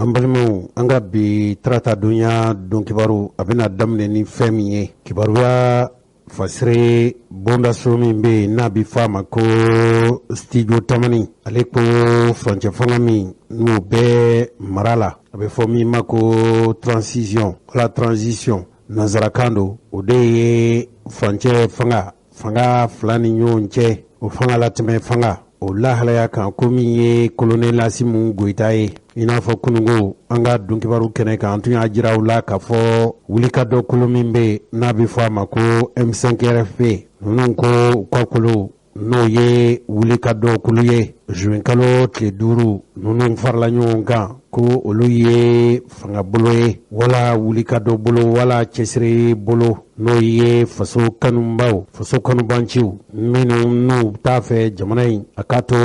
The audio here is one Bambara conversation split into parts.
An balimaw, an ka bi tarata donya don kibaru, a bɛna daminɛ ni fɛn min ye, kibaruya fasiri bondaso min bɛ yen n'a bɛ fɔ a ma ko Studio Tamani, ale ko furancɛ fanga min n'o bɛ mara la, a bɛ fɔ min ma ko transition, wala transition nansarakan don, o de ye furancɛ fanga, fanga fila ni ɲɔgɔn cɛ, o fanga latɛmɛ fanga o lahalaya kan, ko min ye kolonɛli Asimu Goyita ye. I n'a fɔ kununko an ka donkibaru kɛnɛ kan, an tun y'a jira u la k'a fɔ wulikajɔ kulu min bɛ yen n'a bɛ fɔ a ma ko M5 RFP, ninnu ko u ka kulu n'o ye wulikajɔ kulu ye, juin kalo tile 5, ninnu farala ɲɔgɔn kan ko olu ye fanga bolo ye, wala wulikajɔ bolo, wala cɛsiri bolo, n'o ye faso kanubaw, faso kanubanciw minnu n'u t'a fɛ jamana in a ka to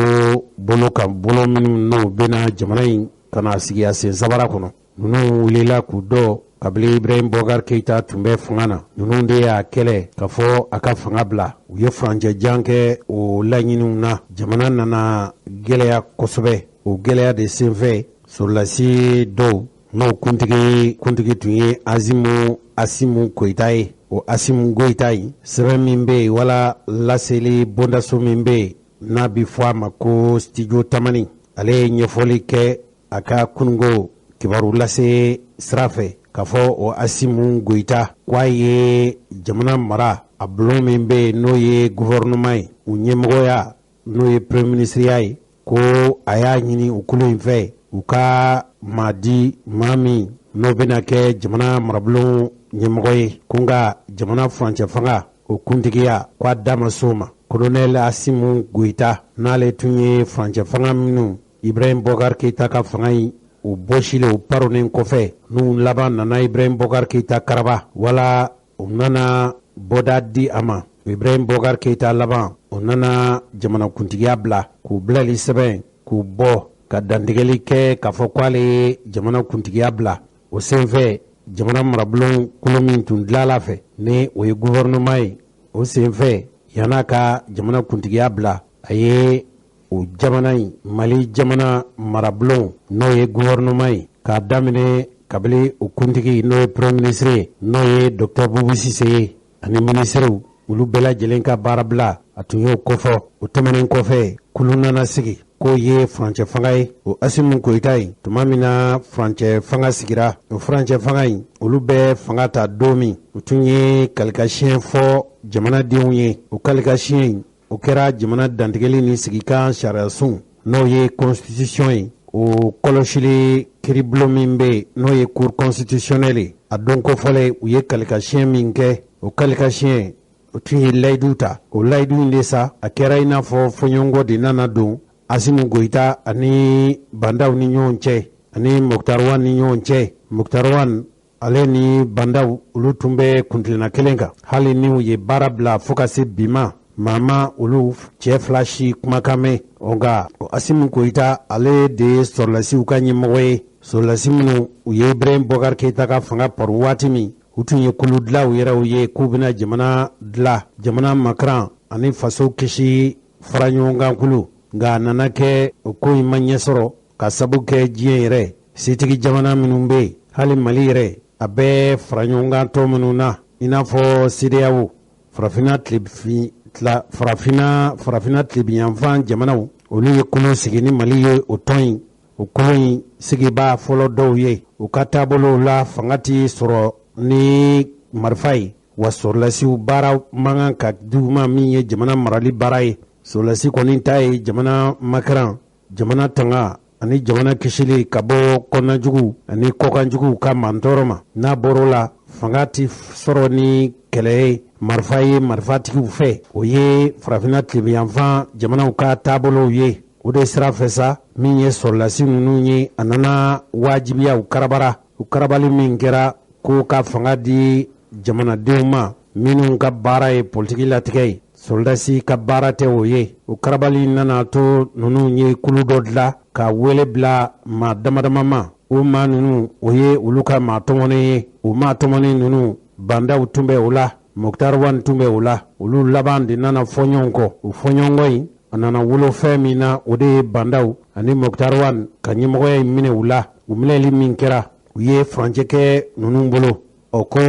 bolo kan, bolo minnu n'u bɛna jamana in ka na sigi a sen sabara kɔnɔ. Ninnu wulila k'u dɔ kabini Ibrahim Bɔkari Keyita tun bɛ fanga na, ninnu de y'a kɛlɛ k'a fɔ a ka fanga bila. U ye furancɛ jan kɛ o laɲiniw na. Jamana nana gɛlɛya kosɛbɛ. O gɛlɛya de senfɛ, sɔrɔdasi dɔw n'o kuntigi tun ye Asimu Goyita ye, o Asimu Goyita in, sɛbɛn min bɛ yen wala laseli bondaso min bɛ yen n'a bɛ fɔ a ma ko Studio Tamani, ale ye ɲɛfɔli kɛ a ka kununko kibaru lase sira fɛ k'a fɔ o Asimu Goyita k'a ye jamana mara a bulon min bɛ yen n'o ye gouvernement ye, u ɲɛmɔgɔya n'o ye premier ministre ye, ko a y'a ɲini u kulu in fɛ u ka maa di, maa min n'o bɛna kɛ jamana marabulon ɲɛmɔgɔ ye, ko nka jamana furancɛ fanga o kuntigiya k'a da ma s'o ma. Colonel Asimu Goyita n'ale tun ye furancɛ fanga minnu Ibrahim Bɔkari Keyita ka fanga in o bɔsilen, o paronnen kɔfɛ, n'u laban nana Ibrahim Bɔkari Keyita karaba, wala u nana bɔda di a ma, Ibrahim Bɔkari Keyita laban o nana jamanakuntigiya bila, k'u bilali sɛbɛn k'u bɔ ka dantigɛli kɛ k'a fɔ k'ale ye jamanakuntigiya bila. O senfɛ, jamana marabulon kulu min tun dilanla fɛ ni o ye gouvernement ye, o senfɛ yann'a ka jamanakuntigiya bila, a ye o jamana in, Mali jamana marabulon n'o ye gouvernement ye, k'a daminɛ kabini o kuntigi n'o ye premier ministre ye, n'o ye docteur Bubu Sise ye, ani minisiriw, olu bɛɛ lajɛlen ka baara bila, a tun y'o kofɔ. O tɛmɛnen kɔfɛ, kulu nana sigi k'o ye furancɛ fanga ye. O Asimu Goyita in, tuma min na furancɛ fanga sigira, o furancɛ fanga in, olu bɛ fanga ta don min, u tun ye kalikasiyɛn fɔ jamanadenw ye. O kalikasiyɛn in, o kɛra jamana dantigɛli ni sigikan sariyasun n'o ye constitution ye, o kɔlɔsili kiribulon min bɛ yen n'o ye cour constitutionnelle ye. A don kofɔlen, u ye kalikasiyɛn min kɛ, o kalikasiyɛn o tun ye layidu ta. O layidu in de sa, a kɛra i n'a fɔ fɔɲɔgɔnkɔ de nana don Asimu Goyita ani Bandaw ni ɲɔgɔn cɛ, ani Moctar Ouane ni ɲɔgɔn cɛ. Moctar Ouane ale ni Bandaw, olu tun bɛ kuntilenna kelen kan, hali ni u ye baara bila fo ka se bi ma, maa ma olu cɛ fila si kumakan mɛn. Nka Asimu Goyita, ale de ye sɔrɔlasiw ka ɲɛmɔgɔ ye, sɔrɔlasi minnu u ye Ibrahim Bɔkari Keyita ka fanga paru waati min, u tun ye kulu dilan u yɛrɛw ye k'u bɛna jamana dilan, jamana makaran ani faso kisi fara ɲɔgɔn kan kulu. Nka a nana kɛ o ko in ma ɲɛ sɔrɔ, ka sabu kɛ diɲɛ yɛrɛ setigi jamana minnu bɛ yen, hali Mali yɛrɛ a bɛ fara ɲɔgɔn kan tɔn minnu na, i n'a fɔ CEDEAO, farafinna tilebin tila farafinna farafinna tilebinyanfan jamanaw, olu ye kulu sigi ni Mali ye. O tɔn in, o kulu in sigibaa fɔlɔ dɔw ye, u ka taabolow la, fanga ti sɔrɔ ni marifa ye, wa sɔrɔlasiw baara man kan ka di u ma min ye jamana marali baara ye. Sɔrɔlasi kɔni ta ye jamana makaran, jamana tanga ani jamana kisili ka bɔ kɔnɔnajugu ani kɔkanjuguw ka mantɔɔrɔ ma. N'a bɔr'o la, fanga ti sɔrɔ ni kɛlɛ ye, marifa ye, marifatigiw fɛ. O ye farafinna tilebinyanfan jamanaw ka taabolow ye. O de sira fɛ sa, min ye sɔrɔlasi ninnu ye, a nana wajibiya u karabara. U karabali min kɛra ko ka fanga di jamanadenw ma minnu ka baara ye politiki latigɛ ye, sɔrɔdasi ka baara tɛ o ye. O karabali nana to ninnu ye kulu dɔ dilan ka wele bila maa damadama ma. O maa ninnu, o ye olu ka maa tɔmɔnen ye. O maa tɔmɔnen ninnu, Bandaw tun bɛ o la, Moctar Ouane tun bɛ o la. Olu laban de nana fɔ ɲɔgɔn kɔ. O fɔɲɔgɔnkɔ in, a nana wolo fɛn min na, o de ye Bandaw ani Moctar Ouane ka ɲɛmɔgɔya in minɛ u la. U minɛli min kɛra, u ye furancɛ kɛ ninnu bolo. Ɔ ko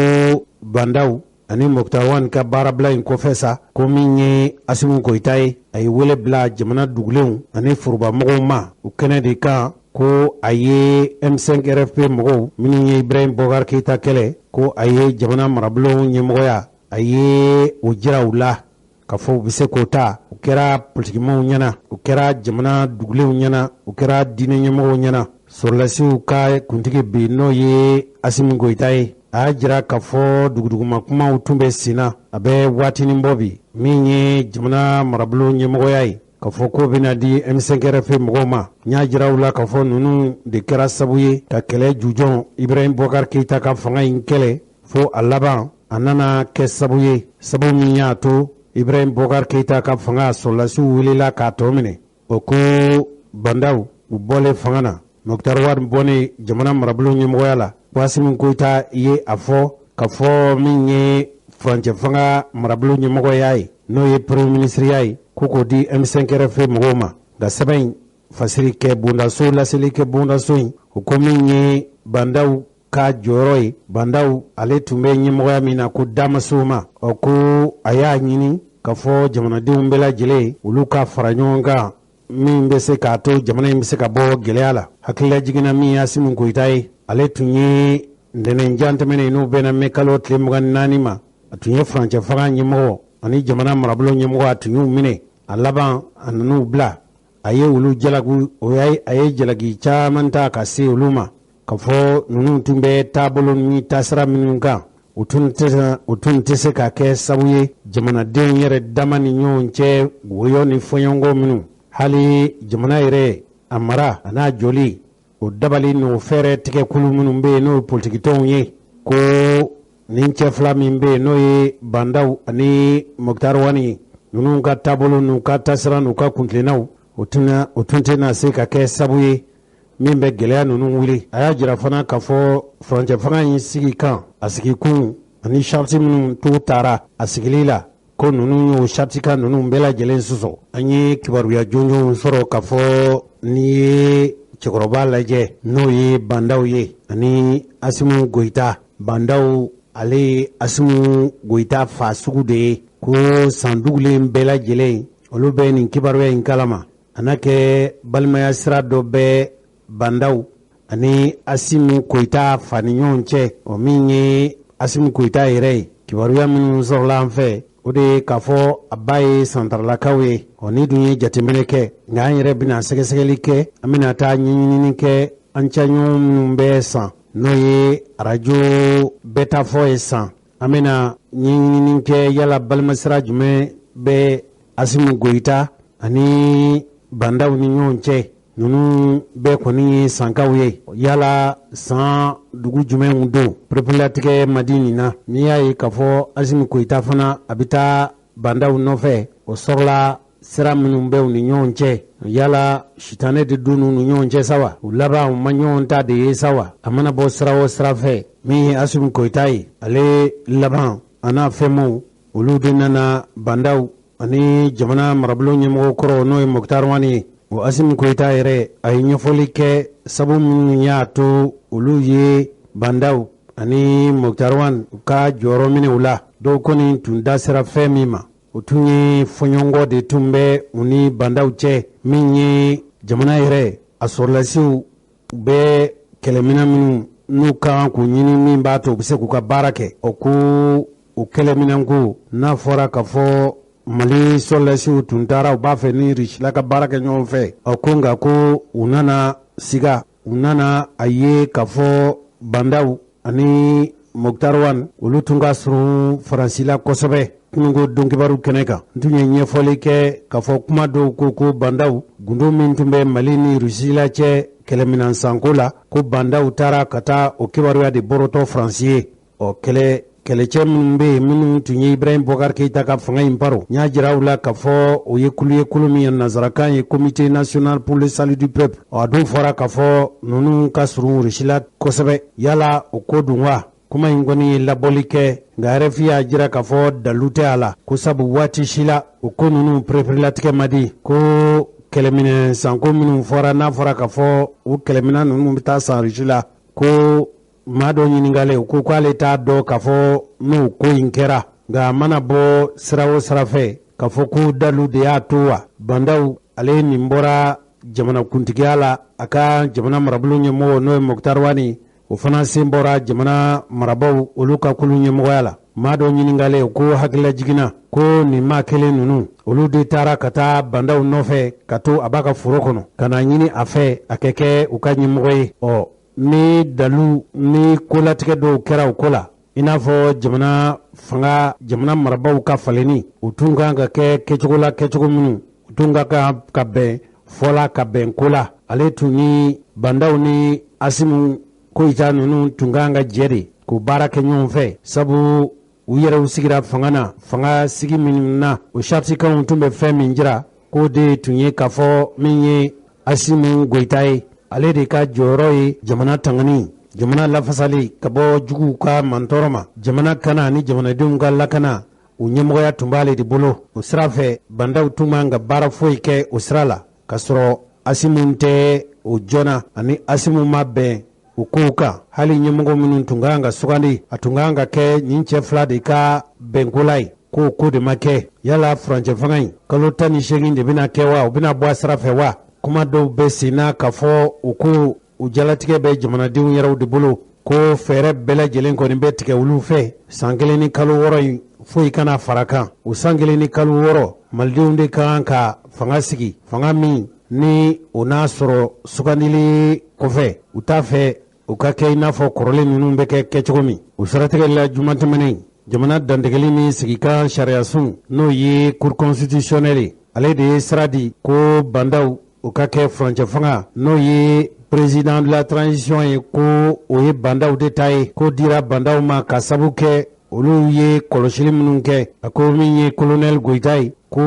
Bah N'Daw ani Moctar Ouane ka baarabila in kɔfɛ sa, ko min ye Assimi Goïta ye, a ye wele bila jamana dugulenw ani forobamɔgɔw ma o kɛnɛ de kan, ko a ye M5 RFP mɔgɔw minnu ye Ibrahim Boubacar Keïta kɛlɛ, ko a ye jamana marabulon ɲɛmɔgɔya, a ye o jira u la k'a fɔ u bɛ se k'o ta. O kɛra politikimaaw ɲɛna, o kɛra jamana dugulenw ɲɛna, o kɛra diinɛ ɲɛmɔgɔw ɲɛna. Sɔrɔdasiw ka kuntigi bi, n'o ye Assimi Goïta ye, a y'a jira k'a fɔ duguduguma kumaw tun bɛ sen na a bɛ waatinin bɔ bi, min ye jamana marabulon ɲɛmɔgɔya ye, k'a fɔ k'o bɛna di M5 RFP mɔgɔw ma. N y'a jira u la k'a fɔ ninnu de kɛra sabu ye ka kɛlɛ jujɔn Ibrahim Boubacar Keïta ka fanga in kɛlɛ, fo a laban a nana kɛ sabu ye, sabu min y'a to Ibrahim Boubacar Keïta ka fanga, sɔrɔdasiw wulila k'a tɔ minɛ. O ko Bah N'Daw u bɔlen fanga na, Moctar Ouane bɔnnen jamana marabulon ɲɛmɔgɔya la, ko Assimi Goïta ye a fɔ k'a fɔ min ye furancɛ fanga marabulon ɲɛmɔgɔya ye, n'o ye premier ministre ye, ko k'o di M5 RFP mɔgɔw ma. Nka sɛbɛn in fasiri kɛ bondaso, laseli kɛ bondaso in, o ko min ye Bah N'Daw ka jɔyɔrɔ ye, Bah N'Daw ale tun bɛ ɲɛmɔgɔya min na, ko damaso ma. Ɔ ko a y'a ɲini k'a fɔ jamanadenw bɛɛ lajɛlen, olu ka fara ɲɔgɔn kan, min bɛ se k'a to jamana in bɛ se ka bɔ gɛlɛya la. Hakilila jiginna, min ye Assimi Goïta ye, ale tun ye ntɛnɛnjan tɛmɛnen, n'o bɛnna mɛ kalo tile 24 ma, a tun ye furancɛ fanga ɲɛmɔgɔ ani jamana marabolo ɲɛmɔgɔ, a tun y'u minɛ. A laban a nan'u bila, a ye olu jalaki, o a ye jalaki caman ta ka se olu ma, k'a fɔ ninnu tun bɛ taabolo ni taasira minnu kan, o tun tɛ se ka kɛ sabu ye jamanadenw yɛrɛ dama ni ɲɔgɔn cɛ woyɔ ni fɔɲɔgɔnkɔ minnu, hali jamana yɛrɛ a mara a n'a jɔli, o dabali n'o fɛɛrɛ tigɛkulu minnu bɛ yen, n'o ye politikitɔnw ye, ko nin cɛ fila min bɛ yen, n'o ye Bah N'Daw ani Moctar Ouane ye, ninnu ka taabolo n'u ka taasira n'u ka kuntilennaw, o tun tɛna se ka kɛ sabu ye min bɛ gɛlɛya ninnu wuli. A y'a jira fana k'a fɔ furancɛ fanga in sigi kan, a sigikun ani sariti minnu t'u taara a sigili la, ko ninnu y'o saritikan ninnu bɛɛ lajɛlen sɔsɔ. An ye kibaruya jɔnjɔnw sɔrɔ k'a fɔ n'i ye cɛkɔrɔba lajɛ, n'o ye Bah N'Daw ye ani Assimi Goïta, Bah N'Daw ale ye Assimi Goïta fa sugu de ye, ko san dugulen bɛɛ lajɛlen olu bɛ nin kibaruya in kalama. A n'a kɛ balimaya sira dɔ bɛ Bah N'Daw ani Assimi Goïta fa ni ɲɔgɔn cɛ. O min ye Assimi Goïta yɛrɛ ye, kibaruya minnu sɔrɔla an fɛ, o de ye k'a fɔ a ba ye Santaralakaw ye. Ɔ ni dun ye jateminɛ kɛ, nka an yɛrɛ bɛna sɛgɛsɛgɛli kɛ, an bɛna taa ɲɛɲinini kɛ an cɛɲɔgɔn minnu bɛ san, n'o ye arajo bɛɛ ye san, an bɛna ɲɛɲinini kɛ yala balimasira jumɛn bɛ Assimi Goïta ani Bah N'Daw ni ɲɔgɔn cɛ. Ninnu bɛɛ kɔni ye sankaw ye, yala san dugu jumɛnw don? Pereperelatigɛ ma di nin na. N'i y'a ye k'a fɔ Assimi Goïta fana a bɛ taa Bah N'Daw nɔfɛ, o sɔrɔla sira minnu bɛ u ni ɲɔgɔn cɛ, yala sitanɛ de don n'u ni ɲɔgɔn cɛ sa wa? U laban u ma ɲɔgɔn ta de ye sa wa? A mana bɔ sira o sira fɛ, min ye Assimi Goïta ye, ale laban a n'a fɛnmaw, olu de nana Bah N'Daw ani jamana marabolo ɲɛmɔgɔ kɔrɔ, n'o ye Moctar Ouane ye. O Assimi Goïta yɛrɛ, a ye ɲɛfɔli kɛ sabu minnu y'a to olu ye Bah N'Daw ani Moctar Ouane u ka jɔyɔrɔ minɛ u la. Dɔw kɔni tun da sera fɛn min ma, o tun ye fɔɲɔgɔnkɔ de tun bɛ u ni Bah N'Daw cɛ, min ye jamana yɛrɛ a sɔrɔdasiw u bɛ kɛlɛminɛ minnu n'u ka kan k'u ɲini, min b'a to u bɛ se k'u ka baara kɛ. O ko o kɛlɛminɛnko, n'a fɔra k'a fɔ Mali sɔrɔdasiw tun taara, u b'a fɛ ni Rusila ka baara kɛ ɲɔgɔn fɛ. Ɔ ko nka ko u nana siga, u nana a ye k'a fɔ Bah N'Daw ani Moctar Ouane olu tun ka surun Faransi la kosɛbɛ. Kununko donkibaru kɛnɛ kan, n tun ye ɲɛfɔli kɛ k'a fɔ kuma dɔw ko ko Bah N'Daw, gundo min tun bɛ Mali ni Rusila cɛ kɛlɛminan sanko la, ko Bah N'Daw taara ka taa o kibaruya de bɔrɔtɔ Faransi ye. Ɔ kɛlɛ kɛlɛcɛ minnu bɛ yen, minnu tun ye Ibrahim Boubacar Keïta ka fanga in baro, n y'a jira u la k'a fɔ o ye kulu ye, kulu min ye nanzarakan ye Comité national pour le salut du peuple. Ɔ a dun fɔra k'a fɔ ninnu ka surun Rusila kosɛbɛ, yala o ko dun wa? Kuma in kɔni ye labɔli kɛ, nka RFI y'a jira k'a fɔ dalu tɛ a la, ko sabu waati si la o ko ninnu pereperelatigɛ ma di, ko Kɛlɛminɛn sanko minnu fɔra, n'a fɔra k'a fɔ o kɛlɛminɛn ninnu bɛ taa san Russie la, ko maa dɔ ɲininkalen, o ko k'ale t'a dɔn k'a fɔ n'o ko in kɛra, nka a mana bɔ sira o sira fɛ, k'a fɔ ko dalu de y'a to wa Bah N'Daw ale nin bɔra jamanakuntigiya la, a ka jamana marabolo ɲɛmɔgɔ, n'o ye Moctar Ouane, o fana sen bɔra jamana marabaaw olu ka kulu ɲɛmɔgɔya la. Maa dɔ ɲininkalen ko hakilila jiginna ko nin maa kelen ninnu, olu de taara ka taa Bah N'Daw nɔfɛ ka to a b'a ka foro kɔnɔ ka na ɲini a fɛ a kɛ kɛ u ka ɲɛmɔgɔ ye. Ɔ ni dalu ni kolatigɛ dɔw kɛra o ko la, i n'a fɔ jamana fanga, jamana marabaaw ka falenni, u tun kan ka kɛ kɛcogo la, kɛcogo minnu u tun ka kan ka bɛn fɔla ka bɛn ko la, ale tun ni Bah N'Daw ni Assimi Goïta ninnu tun kan ka jɛ de k'u baara kɛ ɲɔgɔn fɛ, sabu u yɛrɛw sigira fanga na. Fanga sigi minnu na, o saritikanw tun bɛ fɛn min jira, k'o de tun ye k'a fɔ min ye Assimi Goïta ye, ale de ka jɔyɔrɔ ye jamana tangani, jamana lafasali ka bɔ juguw ka mantɔɔrɔ ma, jamana kana ani jamanadenw ka lakana, o ɲɛmɔgɔya tun b'ale de bolo. O sira fɛ, Bah N'Daw tun man ka baara foyi kɛ o sira la k'a sɔrɔ Assimi tɛ o joona ani Assimi ma bɛn o kow kan. Hali ɲɛmɔgɔ minnu tun kan ka sugandi, a tun kan ka kɛ nin cɛ fila de ka bɛnkola ye, k'o ko de ma kɛ. Yala furancɛ fanga in kalo 18 de bɛna kɛ wa, o bɛna bɔ a sira fɛ wa? Kuma dɔw bɛ sen na k'a fɔ o ko o jalatigɛ bɛ jamanadenw yɛrɛw de bolo, ko fɛɛrɛ bɛɛ lajɛlen kɔni bɛ tigɛ olu fɛ san 1 ni kalo 6 in, foyi kana fara kan. O san 1 ni kalo 6, malidenw de ka kan ka fanga sigi, fanga min ni o n'a sɔrɔ sugandili kɔfɛ, u t'a fɛ u ka kɛ i n'a fɔ kɔrɔlen ninnu bɛ kɛ kɛcogo min. O siratigɛ la, juma tɛmɛnen, jamana dantigɛli ni sigikan sariyasun, n'o ye Cour constitutionnelle ye, ale de ye sira di ko Bah N'Daw o ka kɛ furancɛ fanga, n'o ye président de la transition ye, ko o ye Bah N'Daw de ta ye, ko dira Bah N'Daw ma ka sabu kɛ olu ye kɔlɔsili minnu kɛ. A ko min ye colonel Goïta ye, ko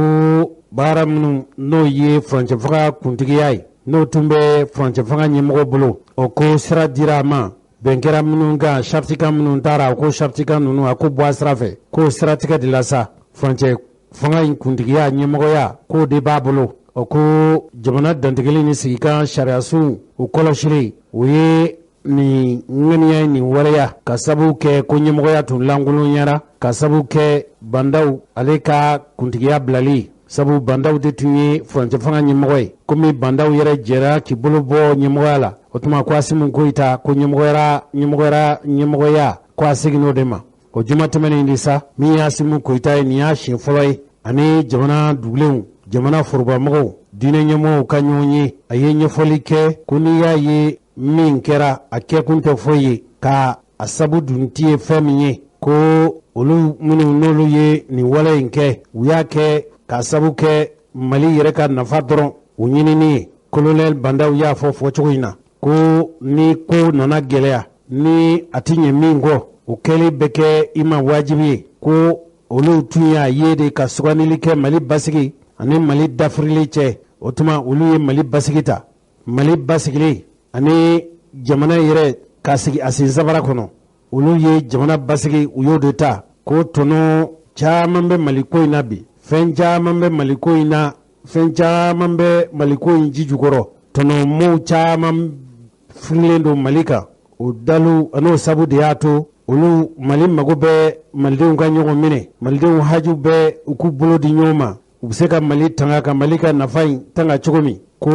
baara minnu n'o ye furancɛ fanga kuntigiya ye, n'o tun bɛ furancɛ fanga ɲɛmɔgɔ bolo, o ko sira dira a ma, bɛn kɛra minnu kan, saritikan minnu taara, a ko saritikan ninnu, a ko bɔ a sira fɛ, k'o siratigɛ de la sa, furancɛ fanga in kuntigiya ɲɛmɔgɔya, k'o de b'a bolo. O ko jamana dantigɛli ni sigikan sariyasun o kɔlɔsili, o ye nin ŋaniya, nin waleya, ka sabu kɛ ko ɲɛmɔgɔya tun lankolonyara ka sabu kɛ Bah N'Daw ale ka kuntigiya bilali, sabu Bah N'Daw de tun ye furancɛ fanga ɲɛmɔgɔ ye. Komi Bah N'Daw yɛrɛ jɛra k'i bolo bɔ ɲɛmɔgɔya la, o tuma ko Assimi Goïta ko ɲɛmɔgɔyara ɲɛmɔgɔyara ɲɛmɔgɔya ko a segin'o de ma. O juma tɛmɛnen de sa, min ye Assimi Goïta ye, nin y'a siɲɛ fɔlɔ ye ani jamana dugulenw, jamana forobamɔgɔw, diinɛ ɲɛmɔgɔw ka ɲɔgɔn ye. A ye ɲɛfɔli kɛ ko n'i y'a ye min kɛra, a kɛkun tɛ foyi ye, ka a sabu dun ti ye fɛn min ye, ko olu minnu n'olu ye nin wale in kɛ, u y'a kɛ k'a sabu kɛ Mali yɛrɛ ka nafa dɔrɔn o ɲinini ye. Colonel Bah N'Daw y'a fɔ fɔcogo in na ko ni ko nana gɛlɛya, ni a ti ɲɛ min kɔ, o kɛli bɛ kɛ i ma wajibi ye, ko olu tun y'a ye de ka sugandili kɛ Mali basigi ani Mali dafirili cɛ. O tuma olu ye Mali basigi ta, Mali basigilen ani jamana yɛrɛ k'a sigi a sen sabara kɔnɔ, olu ye jamana basigi, u y'o de ta. Ko tɔnɔ caman bɛ Mali ko in na bi, fɛn caman bɛ Mali ko in na, fɛn caman bɛ Mali ko in ji jukɔrɔ, tɔnɔmɔw caman firilen don Mali kan. O dalu an'o sabu de y'a to olu Mali mago bɛ malidenw ka ɲɔgɔn minɛ, malidenw haju bɛ u k'u bolo di ɲɔgɔn ma, u bɛ se ka Mali tanga, ka Mali ka nafa in tanga cogo min, ko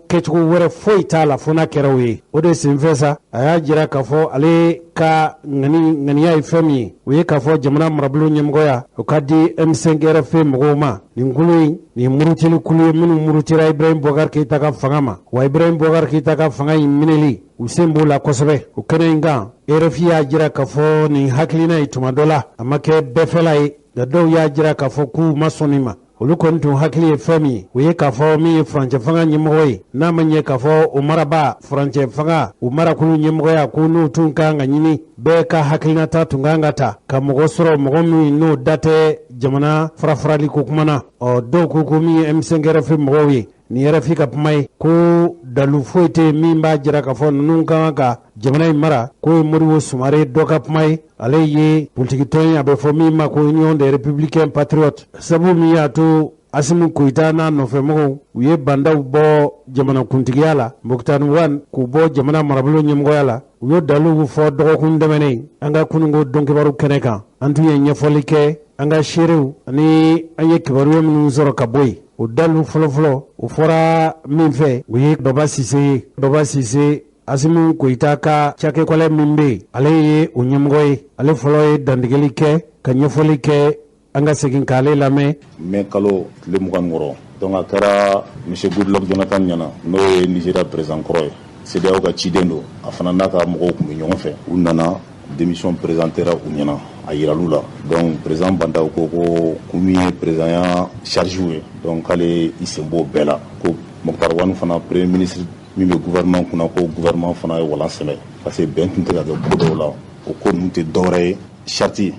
kɛcogo wɛrɛ foyi t'a la fo n'a kɛra o ye. O de senfɛ sa, a y'a jira k'a fɔ ale ka ŋani ŋaniya ye fɛn min ye, o ye k'a fɔ jamana marabolo ɲɛmɔgɔya, o ka di M5 RFP mɔgɔw ma. Nin kulu in, nin murutili kulu ye minnu murutira Ibrahim Boubacar Keïta ka fanga ma, wa Ibrahim Boubacar Keïta ka fanga in minɛli, u sen b'o la kosɛbɛ. O kɛnɛ in kan, RFI y'a jira k'a fɔ nin hakilina ye, tuma dɔ la a ma kɛ bɛɛfɛla ye, nka dɔw y'a jira k'a fɔ k'u ma sɔn nin ma. Olu kɔni tun hakili ye fɛn min ye, o ye k'a fɔ min ye furancɛ fanga ɲɛmɔgɔ ye, n'a ma ɲɛ k'a fɔ o maraba furancɛ fanga o marakulu ɲɛmɔgɔya, ko n'o tun kan ka ɲini, bɛɛ ka hakilinata tun kan ka ta ka mɔgɔ sɔrɔ, mɔgɔ min n'o da tɛ jamana farafarali ko kuma na. Ɔ dɔw ko ko min ye M5 RFP mɔgɔw ye, nin RFI ka kuma ye, ko dalu foyi tɛ min b'a jira k'a fɔ ninnu ka kan ka jamana in mara. K'o ye Modibo Soumaré dɔ ka kuma ye, ale ye politikitɔn ye, a bɛ fɔ min ma ko Union des républicains patriotes. Sabu min y'a to Asimi Goyita n'a nɔfɛmɔgɔw, u ye Ba Ndaw bɔ jamanakuntigiya la, Moctar Ouane k'u bɔ jamana marabolo ɲɛmɔgɔya la. U y'o daliluw fɔ dɔgɔkun tɛmɛnen an ka kununko donkibaru kɛnɛ kan. An tun ye ɲɛfɔli kɛ an ka seerew ani an ye kibaruya minnu sɔrɔ ka bɔ yen. O dalilu fɔlɔfɔlɔ, o fɔra min fɛ, o ye Baba Sise ye. Baba Sise, Asimi Goyita ka cakɛkɔlɛ min bɛ yen, ale ye o ɲɛmɔgɔ ye. Ale fɔlɔ ye dantigɛli kɛ ka ɲɛfɔli kɛ. An ka segin k'ale lamɛn. Mai kalo tile 26, donc a kɛra monsieur Goodluck Jonathan ɲɛna, n'o ye Nigeria président kɔrɔ ye, CEDEAO ka ciden don. A fana n'a ka mɔgɔw tun bɛ ɲɔgɔn fɛ. U nana, démission présentera u ɲɛna, a yiral'u la. Donc président Bah N'Daw ko ko kun min ye présidentya charge ye, donc k'ale i sen b'o bɛɛ la, ko Moctar Ouane fana, premier ministre min bɛ gouvernement kunna, ko gouvernement fana ye walan sɛmɛ, parce que bɛn tun tɛ ka kɛ ko dɔw la. O ko ninnu tɛ dɔwɛrɛ ye, charte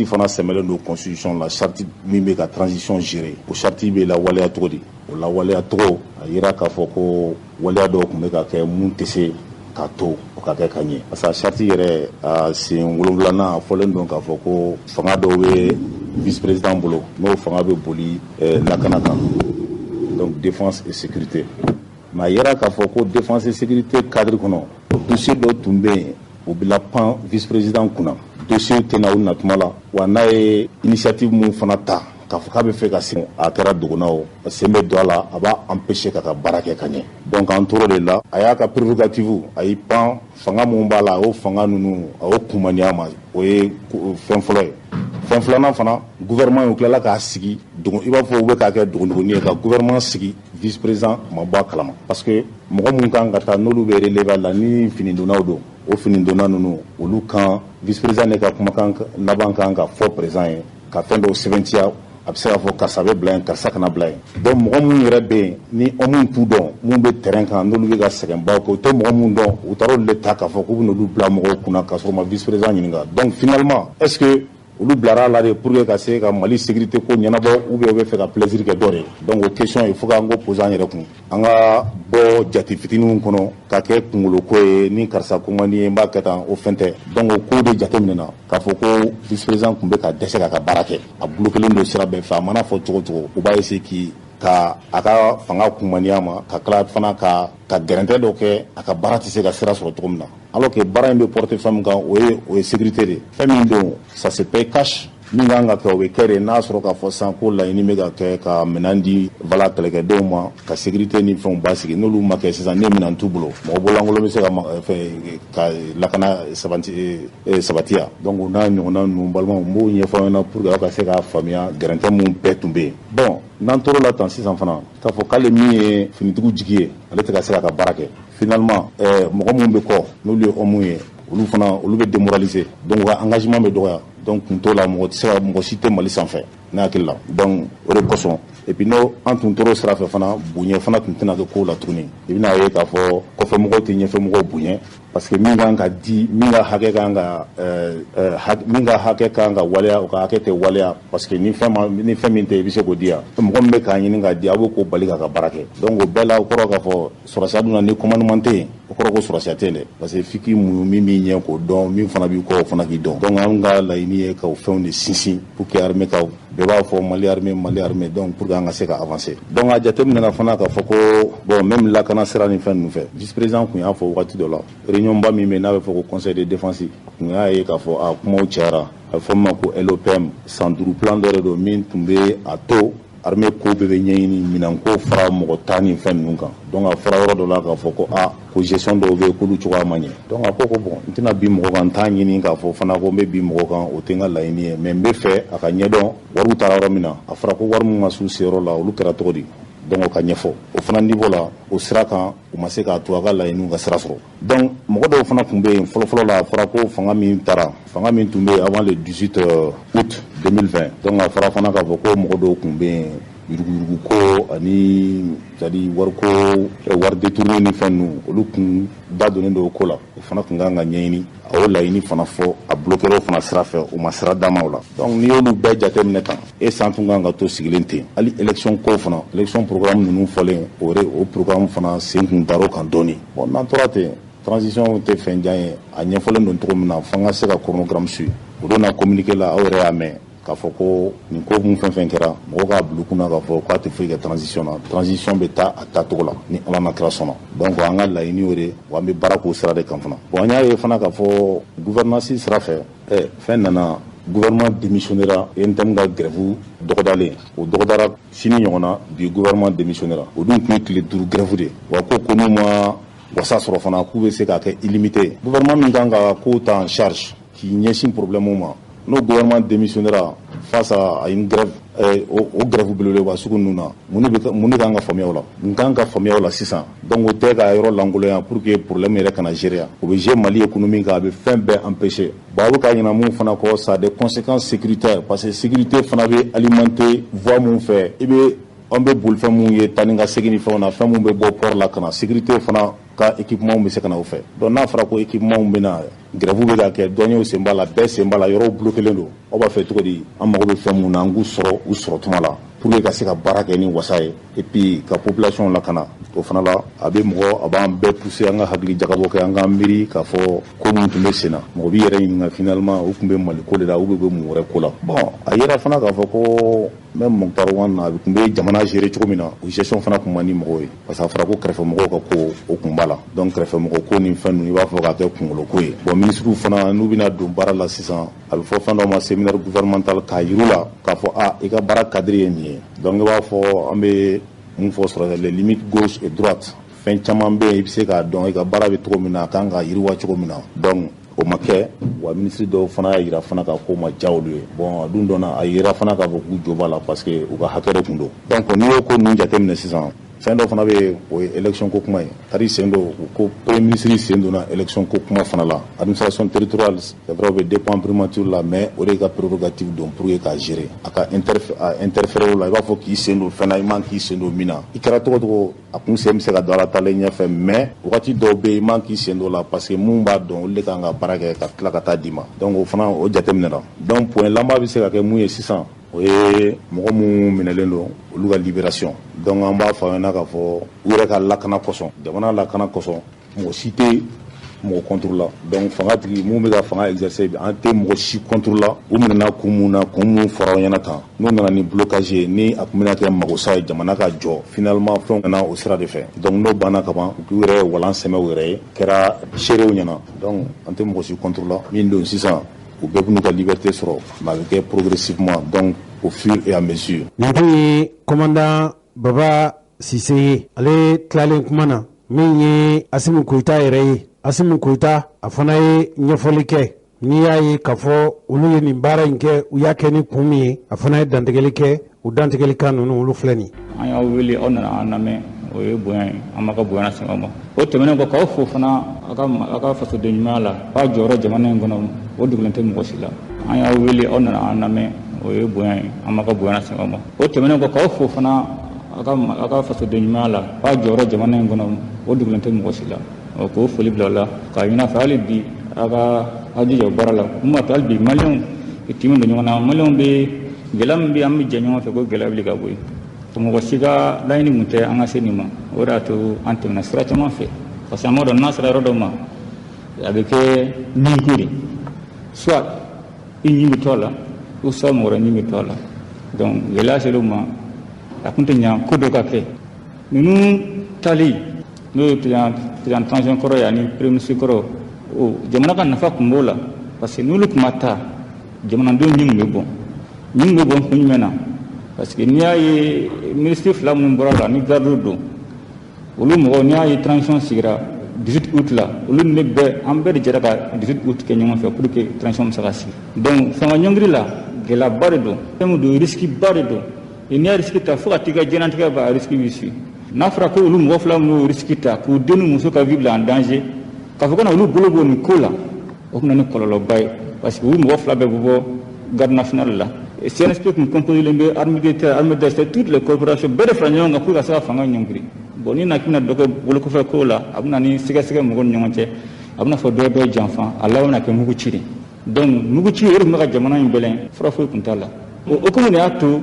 fana sɛmɛlen don constitution la, charte min bɛ ka transition gérer. O charte bɛ lawaleya cogo di? O lawaleya cogo, a yira k'a fɔ ko waleya dɔw tun bɛ ka kɛ mun tɛ se k'a to o ka kɛ ka ɲɛ, parce que charte yɛrɛ, a sen wolonfilanan, a fɔlen don k'a fɔ ko fanga dɔw bɛ vice président bolo, n'o fanga bɛ boli lakana kan, donc défense et sécurité. Mais a yira k'a fɔ ko défense et sécurité cadre kɔnɔ, dossier dɔw tun bɛ yen, o bɛ la pan vice président kunna. Dossier tɛna u na tuma la wa, n'a ye initiative mun fana ta k'a fɔ k'a bɛ fɛ ka sen, a kɛra dogona o, sen bɛ don a la, a b'a empêcher k'a ka baara kɛ ka ɲɛ. Donc an tor'o de la, a y'a ka prérogative, a y'i pan fanga mun b'a la, a y'o fanga ninnu, a y'o kunmaniya ma. O ye fɛn fɔlɔ ye. Fɛn filanan fana, gouvernement, u tilala k'a sigi dogo, i b'a fɔ u bɛ k'a kɛ dogodogonin ye, ka gouvernement sigi, vice président ma bɔ a kalama, parce que mɔgɔ mun kan ka taa, n'olu bɛ relever la, ni finidonnaw don, o finidonna ninnu, olu kan, vice président ne ka kumakan laban kan ka fɔ président ye, ka fɛn dɔw sɛbɛntiya. A bɛ se k'a fɔ karisa bɛ bila yen, karisa kana bila yen. Donc mɔgɔ minnu yɛrɛ bɛ yen, ni homme t'u dɔn, mun bɛ terrain kan, n'olu bɛ ka sɛgɛnbaw kɛ, u tɛ mɔgɔ mun dɔn, u taara olu de ta k'a fɔ k'u bɛ n'olu bila mɔgɔw kunna, k'a sɔrɔ u ma vice président ɲininka. Donc finalement, est ce que olu bilara a la de pour que ka se ka Mali sécurité ko ɲɛnabɔ, ou bien u bɛ fɛ ka plaisir kɛ dɔ de? Donc o question, il faut k'an k'o poser an yɛrɛ kun, an ka bɔ jate fitininw kɔnɔ ka kɛ kunkolo ko ye, ni karisa ko man di ye, n b'a kɛ tan, o fɛn tɛ. Donc o ko de jateminɛna k'a fɔ ko vice président tun bɛ ka dɛsɛ k'a ka baara kɛ, a bloqué don sira bɛɛ fɛ. A mana fɔ cogo cogo, u b'a essayer k'i ka a ka fanga kunmaniya ma, ka tila fana ka gɛrɛntɛ dɔ kɛ, a ka baara tɛ se ka sira sɔrɔ cogo min na, alors que baara in bɛ porter fɛn min kan, o ye sécurité de. Fɛn min don, ça se paye cash. Min kan ka kɛ, o bɛ kɛ de. N'a sɔrɔ k'a fɔ sisan ko laɲini bɛ ka kɛ ka minɛn di, voilà, kɛlɛkɛdenw ma, ka sécurité ni fɛnw basigi, n'olu ma kɛ sisan, ni minɛn t'u bolo, mɔgɔ bololankolon bɛ se ka fɛn ka lakana sabati ya? Donc o n'a ɲɔgɔnna ninnu, balimaw, n b'o ɲɛfɔ aw ɲɛna pour que aw ka se k'a faamuya, gɛrɛntɛ mun bɛɛ tun bɛ yen. Bon, n'an tor'o la tan sisan fana, k'a fɔ k'ale min ye finitigiw jigi ye, ale tɛ ka se k'a ka baara kɛ, finalement mɔgɔ minnu bɛ kɔ, n'olu ye homme ye, olu fana, olu bɛ démoraliser, donc u ka engagement bɛ dɔgɔya. Donc kun t'o la, mɔgɔ tɛ se ka, mɔgɔ si tɛ Mali sanfɛ, ne hakili la. Donc o de kosɔn, et puis n'o an tun tor'o sira fɛ fana, bonya fana tun tɛna kɛ kow la tuguni. I bɛna ye k'a fɔ kɔfɛmɔgɔw tɛ ɲɛfɛmɔgɔw bonya, parce que min kan ka di, min ka hakɛ kan ka waleya, o ka hakɛ tɛ waleya, parce que ni fɛn ma, ni fɛn min tɛ, i bɛ se k'o di yan, mɔgɔ min bɛ k'a ɲini k'a di, a b'o k'o bali k'a ka baara kɛ. Donc o bɛɛ la, o kɔrɔ k'a fɔ sɔrɔsiya dun na, ni commandement tɛ yen, o kɔrɔ ko sɔrɔsiya tɛ yen dɛ, parce que f'i k'i muɲu, min b'i ɲɛ k'o dɔn, min fana b'i kɔ, o fana k'i dɔn. Donc an ka laɲini ye ka o fɛnw de sinsin pour que armée ka, bɛɛ b'a fɔ Mali armée, Mali armée, donc pour que an ka se ka avancer. Donc a jateminɛna fana k'a fɔ ko bon, même lakana sira ni fɛn ninnu fɛ, vice président tun y'a fɔ wagati dɔ la, réunion ba min bɛ yen n'a bɛ fɔ ko conseil de défense, tun y'a ye k'a fɔ a kumaw cayara, a bɛ fɔ min ma ko LOPM, san 5 plan dɔ de don min tun bɛ a to armée ko bɛɛ bɛ ɲɛɲini, minɛnko fara mɔgɔ ta ni fɛn ninnu kan. Donc a fɔra yɔrɔ dɔ la k'a fɔ ko aa, ko gestion dɔw bɛ yen, k'olu cogoya ma ɲɛ. Donc a ko ko bon, n tɛna bin mɔgɔ kan, n t'a ɲini k'a fɔ fana ko n bɛ bin mɔgɔ kan, o tɛ n ka laɲini ye, mais n bɛ fɛ a ka ɲɛdɔn wariw taara yɔrɔ min na. A fɔra ko wari min ma s'u seyɔrɔ la, olu kɛra cogo di? Donc o ka ɲɛfɔ o fana niveau la. O sira kan, u ma se k'a to a ka laɲiniw ka sira sɔrɔ. Donc mɔgɔ dɔw fana tun bɛ yen fɔlɔfɔlɔ la, a fɔra ko fanga min taara, fanga min tun bɛ yen avant le 18 août 2020, donc a fɔra fana k'a fɔ ko mɔgɔ dɔw tun bɛ yen, yuruguyurugu ko ani, c'est à dire wariko, wari détourné ni fɛn ninnu, olu kun da donnen don o ko la, o fana tun kan ka ɲɛɲini. A y'o laɲini fana fɔ, a bloqué o fana sira fɛ, o ma sira d'a ma o la. Donc n'i y'olu bɛɛ jateminɛ tan, e san tun kan ka to sigilen ten. Hali élection ko fana, élection programme ninnu fɔlen, o o programme fana sen kun dar'o kan dɔɔni. Bon, n'an tora ten, transition tɛ fɛn jan ye. A ɲɛfɔlen don cogo min na, f'an ka se ka chronogramme suivre. O don na, communiqué la, aw yɛrɛ y'a mɛn. K'a fɔ ko nin ko mun fɛn fɛn kɛra, mɔgɔw k'a bila u kunna k'a fɔ k'a tɛ foyi kɛ transition na. Transition bɛ taa a taacogo la ni Ala na kira sɔnna. Donc an ka laɲini y'o de, wa an bɛ baara k'o sira de kan fana. Bon, an y'a ye fana k'a fɔ gouvernance sira fɛ, fɛn nana, gouvernement démissionnera. UNTM ka grève dɔgɔdalen, o dɔgɔdara sini ɲɔgɔn na, bi gouvernement démissionnera. O dun tun ye tile 5 grève de ye. Wa ko n'u ma wasa sɔrɔ fana, k'u bɛ se k'a kɛ illimité. Gouvernement min kan ka ko ta en charge k'i ɲɛsin problème ma, n'o gouvernement démissionnera face à une grève, o grève belebeleba sugu ninnu na, mun de kan ka faamuya o la? Mun kan ka faamuya o la sisan? Donc o tɛ ka yɔrɔ lankolonya pour que problème yɛrɛ kana gérer. O bɛ jouer Mali économie kan, a bɛ fɛn bɛɛ empêcher. Bon, a bɛ ka ɲina mun fana kɔ, ça a des conséquences sécuritaires, parce que sécurité fana bɛ alimenter voie mun fɛ, i bɛ an bɛ bolifɛn mun ye taa ni ka segin ni fɛnw na, fɛn mun bɛ bɔ port la ka na, sécurité fana ka équipement bɛ se ka na o fɛ. Donc n'a fɔra ko équipement bɛ na, grève bɛ ka kɛ, douaniers sen b'a la, bɛɛ sen b'a la, yɔrɔw bloqué don, aw b'a fɛ cogo di an mago bɛ fɛn mun na, an k'u sɔrɔ u sɔrɔ tuma la, pour que ka se ka baara kɛ ni wasa ye, et puis ka population lakana? O fana la, a bɛ mɔgɔ, a b'an bɛɛ pousser an ka hakili jagabɔ kɛ, an k'an miiri k'a fɔ ko mun tun bɛ sen na. Mɔgɔ b'i yɛrɛ ɲininka finalement, u tun bɛ Mali ko de la ou bɛ mun wɛrɛ ko la? Bon, a yera fana k'a fɔ ko même Moctar Ouane, a tun bɛ jamana gérer cogo min na, o gestion fana tun man di mɔgɔw ye, parce que a fɔra ko kɛrɛfɛmɔgɔw ka ko, o kun b'a la. Donc kɛrɛfɛmɔgɔ ko ni fɛn ninnu, i b'a fɔ k'a kɛ kunkolo ko ye. Bon, ministres fana, n'u bɛna don baara la sisan, a bɛ fɔ fɛn dɔ ma séminaire gouvernemental, k'a yir'u la k'a fɔ a i ka baara cadre ye nin ye. Donc i b'a fɔ an bɛ mun fɔ sɔrɔ, les limites gauche et droite, fɛn caman bɛ yen, i bɛ se k'a dɔn i ka baara bɛ cogo min na, a kan ka yiriwa cogo min na. Donc o ma kɛ. Wa minisiri dɔw fana y'a yira fana k'a ko ma diya olu ye. Bon, a dun dɔnna, a yira fana k'a fɔ k'u jo b'a la, parce que u ka hakɛ de tun don. Donc n'i y'o ko ninnu jateminɛ sisan, fɛn dɔ fana bɛ yen, o ye élection ko kuma ye. Tari sen don, ko premier ministre sen donna élection ko kuma fana la. Administration territoriale, c'est vrai, o bɛ dépend primature la, mais o de ka prérogative don pour que k'a gérer. A ka interférer o la, i b'a fɔ k'i sen don fɛn na, i man k'i sen don min na. I kɛra cogo cogo, a kun sen bɛ se ka don a la taalen ɲɛfɛ, mais wagati dɔw bɛ yen, i man k'i sen don o la, parce que mun b'a dɔn, olu de kan ka baara kɛ ka tila ka taa d'i ma. Donc o fana, o jateminɛra. Donc point laban bɛ se ka kɛ mun ye sisan? O ye mɔgɔ minnu minɛlen don, olu ka libération. Donc an b'a fɔ aw ɲɛna k'a fɔ u yɛrɛ ka lakana kosɔn, jamana lakana kosɔn, mɔgɔ si tɛ mɔgɔ contre la. Donc fanga tigi mun bɛ ka fanga exercer, an tɛ mɔgɔ si contre la. U minɛna kun mun na, kun mun fɔra aw ɲɛna tan, n'u nana ni blocage ye, ni a tun bɛna kɛ magosa ye jamana ka jɔ, finalement fɛnw nana o sira de fɛ. Donc n'o banna ka ban, u k'u yɛrɛ walan sɛmɛ u yɛrɛ ye, kɛra seerew ɲɛna. Donc an tɛ mɔgɔ si contre la. Min don sisan, u bɛɛ b'u ka liberté sɔrɔ, mais a bɛ kɛ progressivement, donc au fur et à mesure. Nin tun ye commandant Baba Sise ye. Ale tilalen kuma na, min ye Assimi Goïta yɛrɛ ye, Assimi Goïta, a fana ye ɲɛfɔli kɛ. N'i y'a ye k'a fɔ olu ye nin baara in kɛ, u y'a kɛ ni kun min ye, a fana ye dantigɛli kɛ. O dantigɛli kan ninnu, olu filɛ nin. An y'aw wele, aw nana an lamɛn, o ye bonya ye, an b'a ka bonya lase aw ma. O tɛmɛnen kɔ, k'aw fo fana aw ka fasoden ɲumanya la, k'a jɔyɔrɔ jamana in kɔnɔ, o dogolen tɛ mɔgɔ si la. An y'aw wele, aw nana an lamɛn, o ye bonya ye, an b'a ka bonya lase aw ma. O tɛmɛnen kɔ, k'aw fo fana aw ka fasoden ɲumanya la, k'a jɔyɔrɔ jamana in kɔnɔ, o dogolen tɛ mɔgɔ si la. K'o foli bila o la, k'a ɲini a fɛ hali bi aw ka aw jija o baara la. Mun b'a to hali bi Maliyɛnw timi don ɲɔgɔn na, Maliyɛnw bɛ gɛlɛya min bɛ, an bɛ jɛ ɲɔgɔn fɛ ko gɛlɛya wuli ka bɔ yen. Mɔgɔ si ka laɲini mun tɛ an ka se nin ma. O de y'a to an tɛmɛna sira caman fɛ, parce que an b'a dɔn n'a sera yɔrɔ dɔ ma, a bɛ kɛ ɲinko de, soit i ɲin bɛ to a la, ou soit mɔgɔ wɛrɛ ɲin bɛ to a la. Donc gɛlɛya ser'o ma, a kun tɛ ɲa ko dɔ ka kɛ. Ninnu tali, n'o ye président transition kɔrɔ ye ani premier ministre kɔrɔ, o jamana ka nafa kun b'o la, parce que n'olu tun ma taa, jamanadenw ɲin bɛ bɔn. Ɲin bɛ bɔn kun jumɛn na? Parce que n'i y'a ye ministre fila minnu bɔra la ni garde don, olu mɔgɔw, n'i y'a ye transition sigira 18 août la, olu ni ne bɛɛ, an bɛɛ de jɛra ka 18 août kɛ ɲɔgɔn fɛ pour que transition bɛ se ka sigi. Donc fanga ɲɔngiri la, gɛlɛyaba de don, fɛn min don, risque ba de don. N'i y'a risque ta fo ka t'i ka diɲɛlatigɛ ban, a risque b'i suit. N'a fɔra ko olu mɔgɔ fila minnu y'o risque ta k'u den ni muso ka vie bila en danger, k'a fɔ ko na olu bolo b'o nin ko la, o tun na ni kɔlɔlɔba ye, parce que olu mɔgɔ fila bɛɛ bɛ bɔ garde nationale la. CNSP tun composé bɛ armée de terre, armée d'air, toutes les corporations bɛɛ de fara ɲɔgɔn kan pour ka se ka fanga ɲɔngiri. Bon, ni na k'i bɛna dɔ kɛ bolokɔfɛ ko la, a bɛ na ni sɛgɛsɛgɛ mɔgɔw ni ɲɔgɔn cɛ, a bɛna fɔ dɔ ye dɔ janfa, a laban bɛna kɛ mugu ci de. Donc mugu ci, o de tun bɛ ka jamana in bɛlɛn, fura foyi tun t'a la. O hukumu de y'a to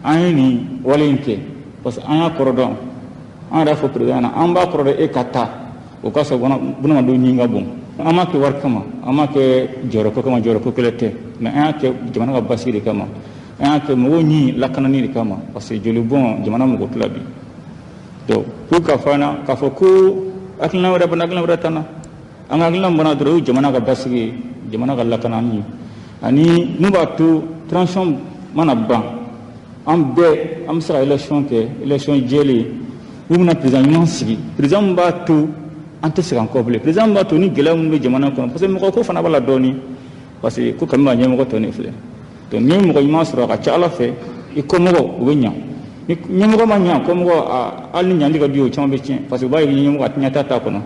an ye nin wale in kɛ, parce que an y'a kɔrɔ dɔn. An yɛrɛ fɔ président na, an b'a kɔrɔ dɔn, e ka taa o ka sɔrɔ bunamadenw ɲin ka bon. An m'a kɛ wari kama, an m'a kɛ jɔyɔrɔko kama, jɔyɔrɔko kɛlɛ tɛ, mais an y'a kɛ jamana ka basigi de kama, an y'a kɛ mɔgɔw ɲi lakanani de kama, parce que jolibɔn jamana mɔgɔ tila bi. Donc pour ka fɔ an na k'a fɔ ko hakilina wɛrɛ bana, hakilina wɛrɛ t'an na, an ka hakilina bana dɔrɔn o ye jamana ka basigi, jamana ka lakanani, ani mun b'a to transition mana ban an bɛɛ an bɛ se ka élection kɛ, élection jɛlen, u bɛna président ɲuman sigi, président min b'a to an tɛ segin an kɔ bilen, président min b'a to ni gɛlɛya minnu bɛ jamana kɔnɔ, parce que mɔgɔ ko fana b'a la dɔɔnin, parce que ko kami b'a ɲɛmɔgɔ tɔ ne filɛ. Donc n'i ye mɔgɔ ɲuman sɔrɔ a ka ca Ala fɛ i kɔmɔgɔw u bɛ ɲa, ni ɲɛmɔgɔ ma ɲa kɔmɔgɔ hali ni ɲali ka di o caman bɛ tiɲɛ, parce que u b'a ye ɲɛmɔgɔ a ɲɛ t'a kɔnɔ.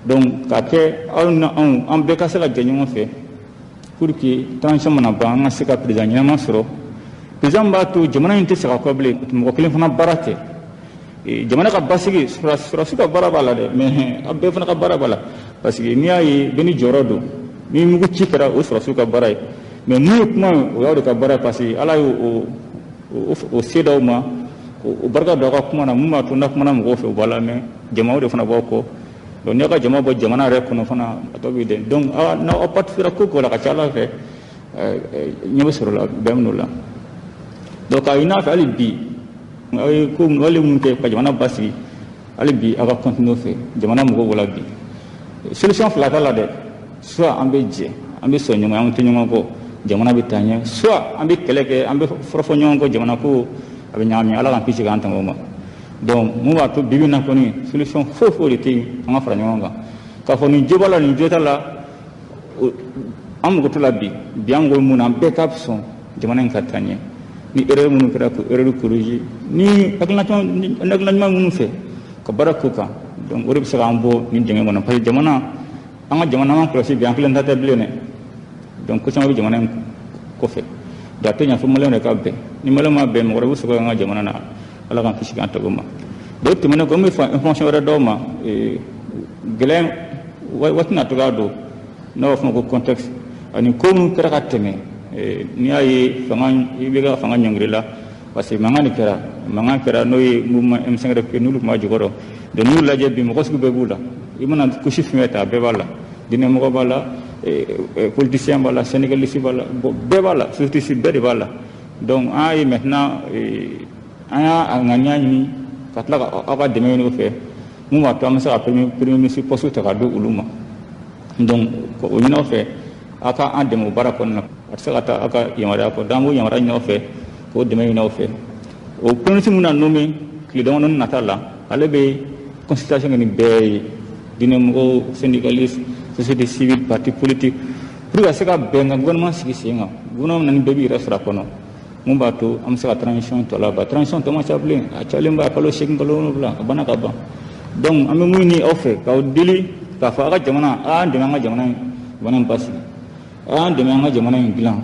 Donc k'a kɛ aw ni anw an bɛɛ ka se ka jɛ ɲɔgɔn fɛ pour que transition mana ban an ka se ka président ɲɛnama sɔrɔ, président min b'a to jamana in tɛ segin a kɔ bilen, mɔgɔ kelen fana baara tɛ. Jamana ka basigi sɔrɔdasi ka baara b'a la dɛ, mais aw bɛɛ fana ka baara b'a la, parce que n'i y'a ye bɛɛ ni jɔyɔrɔ don, ni mugu ci kɛra o sɔrɔdasiw ka baara ye, mais mun ye kuma ye o y'aw de ka baara ye, parce que Ala y'o o se d'aw ma, o barika don aw ka kuma na, mun b'a to n'a kumana mɔgɔw fɛ u b'a lamɛn, jamaw de fana b'aw kɔ. Donc n'i y'a ka jama bɔ jamana yɛrɛ kɔnɔ fana a tɔ b'i dɛmɛ. Donc n'aw participera ko ko la ka ca Ala fɛ ɲɛ bɛ sɔrɔ la bɛn minnu la. Donc k'a ɲini a fɛ hali bi aw ye ko wale mun kɛ ka jamana basigi, hali bi aw ka continuer fɛ jamana mɔgɔw b'o la bi. Solution fila t'a la dɛ, soit an bɛ jɛ an bɛ sɔn ɲɔgɔn an tɛ ɲɔgɔn kɔ jamana bɛ taa ɲɛ, soit an bɛ kɛlɛ kɛ an bɛ fɔrɔfɔ ɲɔgɔn kɔ jamana ko a bɛ ɲagami, Ala k'an kisi k'an tanga o ma. Donc mun b'a to bibi in na kɔni solution foyi foyi de tɛ yen an ka fara ɲɔgɔn kan k'a fɔ nin jo b'a la nin jo t'a la, an mago t'o la bi. Bi an mago bɛ mun na, an bɛɛ ka sɔn jamana in ka taa ɲɛ, ni erreur minnu kɛra k'o erreur corriger, ni hakilina ɲuman minnu fɛ ka baara k'o kan. Donc o de bɛ se k'an bɔ nin dingɛ kɔnɔ, parce que jamana an ka jamana an kɔlɔsi bi an kelen ta tɛ bilen dɛ. Donc ko caman bɛ jamana in kɔfɛ, donc a tɛ ɲɛ fo maliyɛnw de ka bɛn, ni maliyɛnw ma bɛn mɔgɔ wɛrɛ bɛ sɔrɔ an ka jamana na, Ala k'an kisi k'an tɔgɔ ma. Donc tɛmɛnen kɔ n bɛ fɛ information wɛrɛ d'aw ma, gɛlɛya waati na cogoya don, n'a b'a fɔ ma ko contexte, ani ko minnu kɛra ka tɛmɛ. N'i y'a ye fanga i bɛ ka fanga ɲɔngiri la, parce que mankan de kɛra, mankan kɛra n'o ye mouvement M5 RFP n'olu tun b'a jukɔrɔ. Donc n'u lajɛ bi mɔgɔ sugu bɛɛ b'u la, i mana couche fɛn fɛn ta a bɛɛ b'a la, diinɛmɔgɔ b'a la, politicien b'a la, syndicaliste b'a la, bon bɛɛ b'a la, société civile bɛɛ de b'a la. Donc an y'a ye maintenant an y'a ŋaniya ɲini ka tila ka aw ka dɛmɛ ɲini o fɛ, mun b'a to an bɛ se ka premier ministre poste ta ka di olu ma. Donc o ɲini aw fɛ aw ka an dɛmɛ o baara kɔnɔna na, a tɛ se ka taa aw ka yamaruya kɔ, donc an b'o yamaruya ɲini aw fɛ k'o dɛmɛ ɲini aw fɛ. O premier ministre min na nommé tile damadɔni nata la, ale bɛ consultation kɛ ni bɛɛ ye, diinɛmɔgɔw, syndicaliste, société civile, parti politique, pour ka se ka bɛn ka gouvernement sigi sen kan, gouvernement na ni bɛɛ b'i yɛrɛ sɔrɔ a kɔnɔ, mun b'a to an bɛ se ka transition tɔ laban. Transition tɔ man ca bilen, a cayalen ba kalo 8 kalo 7 a banna ka ban. Donc an bɛ mun ɲini aw fɛ k'aw deli k'a fɔ aw ka jamana, aw y'an dɛmɛ an ka jamana in basigi, aw y'an dɛmɛ an ka jamana in dilan,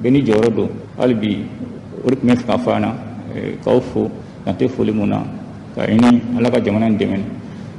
bɛɛ n'i jɔyɔrɔ don. Hali bi o de tun bɛ fɛ k'a fɔ an na, k'aw fo dan tɛ foli mun na, k'a ɲini Ala ka jamana in dɛmɛ,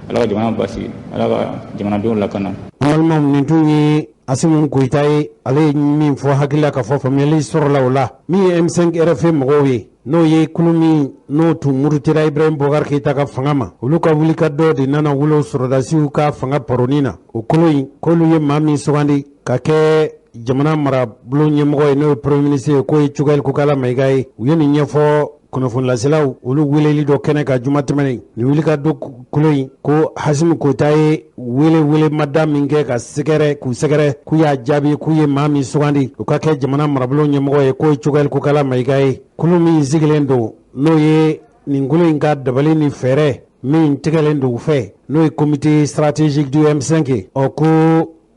Ala ka jamana basigi, Ala ka jamanadenw lakana. An balimaw, nin tun ye Asimu Goyita ye, ale ye min fɔ hakili la k'a fɔ faamuyali sɔrɔla o la. Min ye M5 RFP mɔgɔw ye, n'o ye kulu min n'o tun murutira Ibrahim Boubacar Keïta ka fanga ma, olu ka wulikajɔ de nana wolo sɔrɔdasiw ka fanga paroni na. O kolo in k'olu ye maa min sugandi ka kɛ jamana marabolo ɲɛmɔgɔ ye, n'o ye premier ministre ye, k'o ye Choguel Kokalla Maïga ye. U ye nin ɲɛfɔ kunnafonilaselaw olu weleli dɔ kɛnɛ ka juma tɛmɛnen. Nin wulikajɔ kolo in ko Asimi Goyita ye wele welemada min kɛ ka sɛgɛrɛ k'u sɛgɛrɛ, k'u y'a jaabi k'u ye maa min sugandi u ka kɛ jamana marabolo ɲɛmɔgɔ ye, k'o ye Choguel Kokalla Maïga ye. Kulu min sigilen don, n'o ye nin kulu in ka dabali ni fɛɛrɛ min tigɛlen don u fɛ, n'o ye comité stratégique du M5 ye, ɔ ko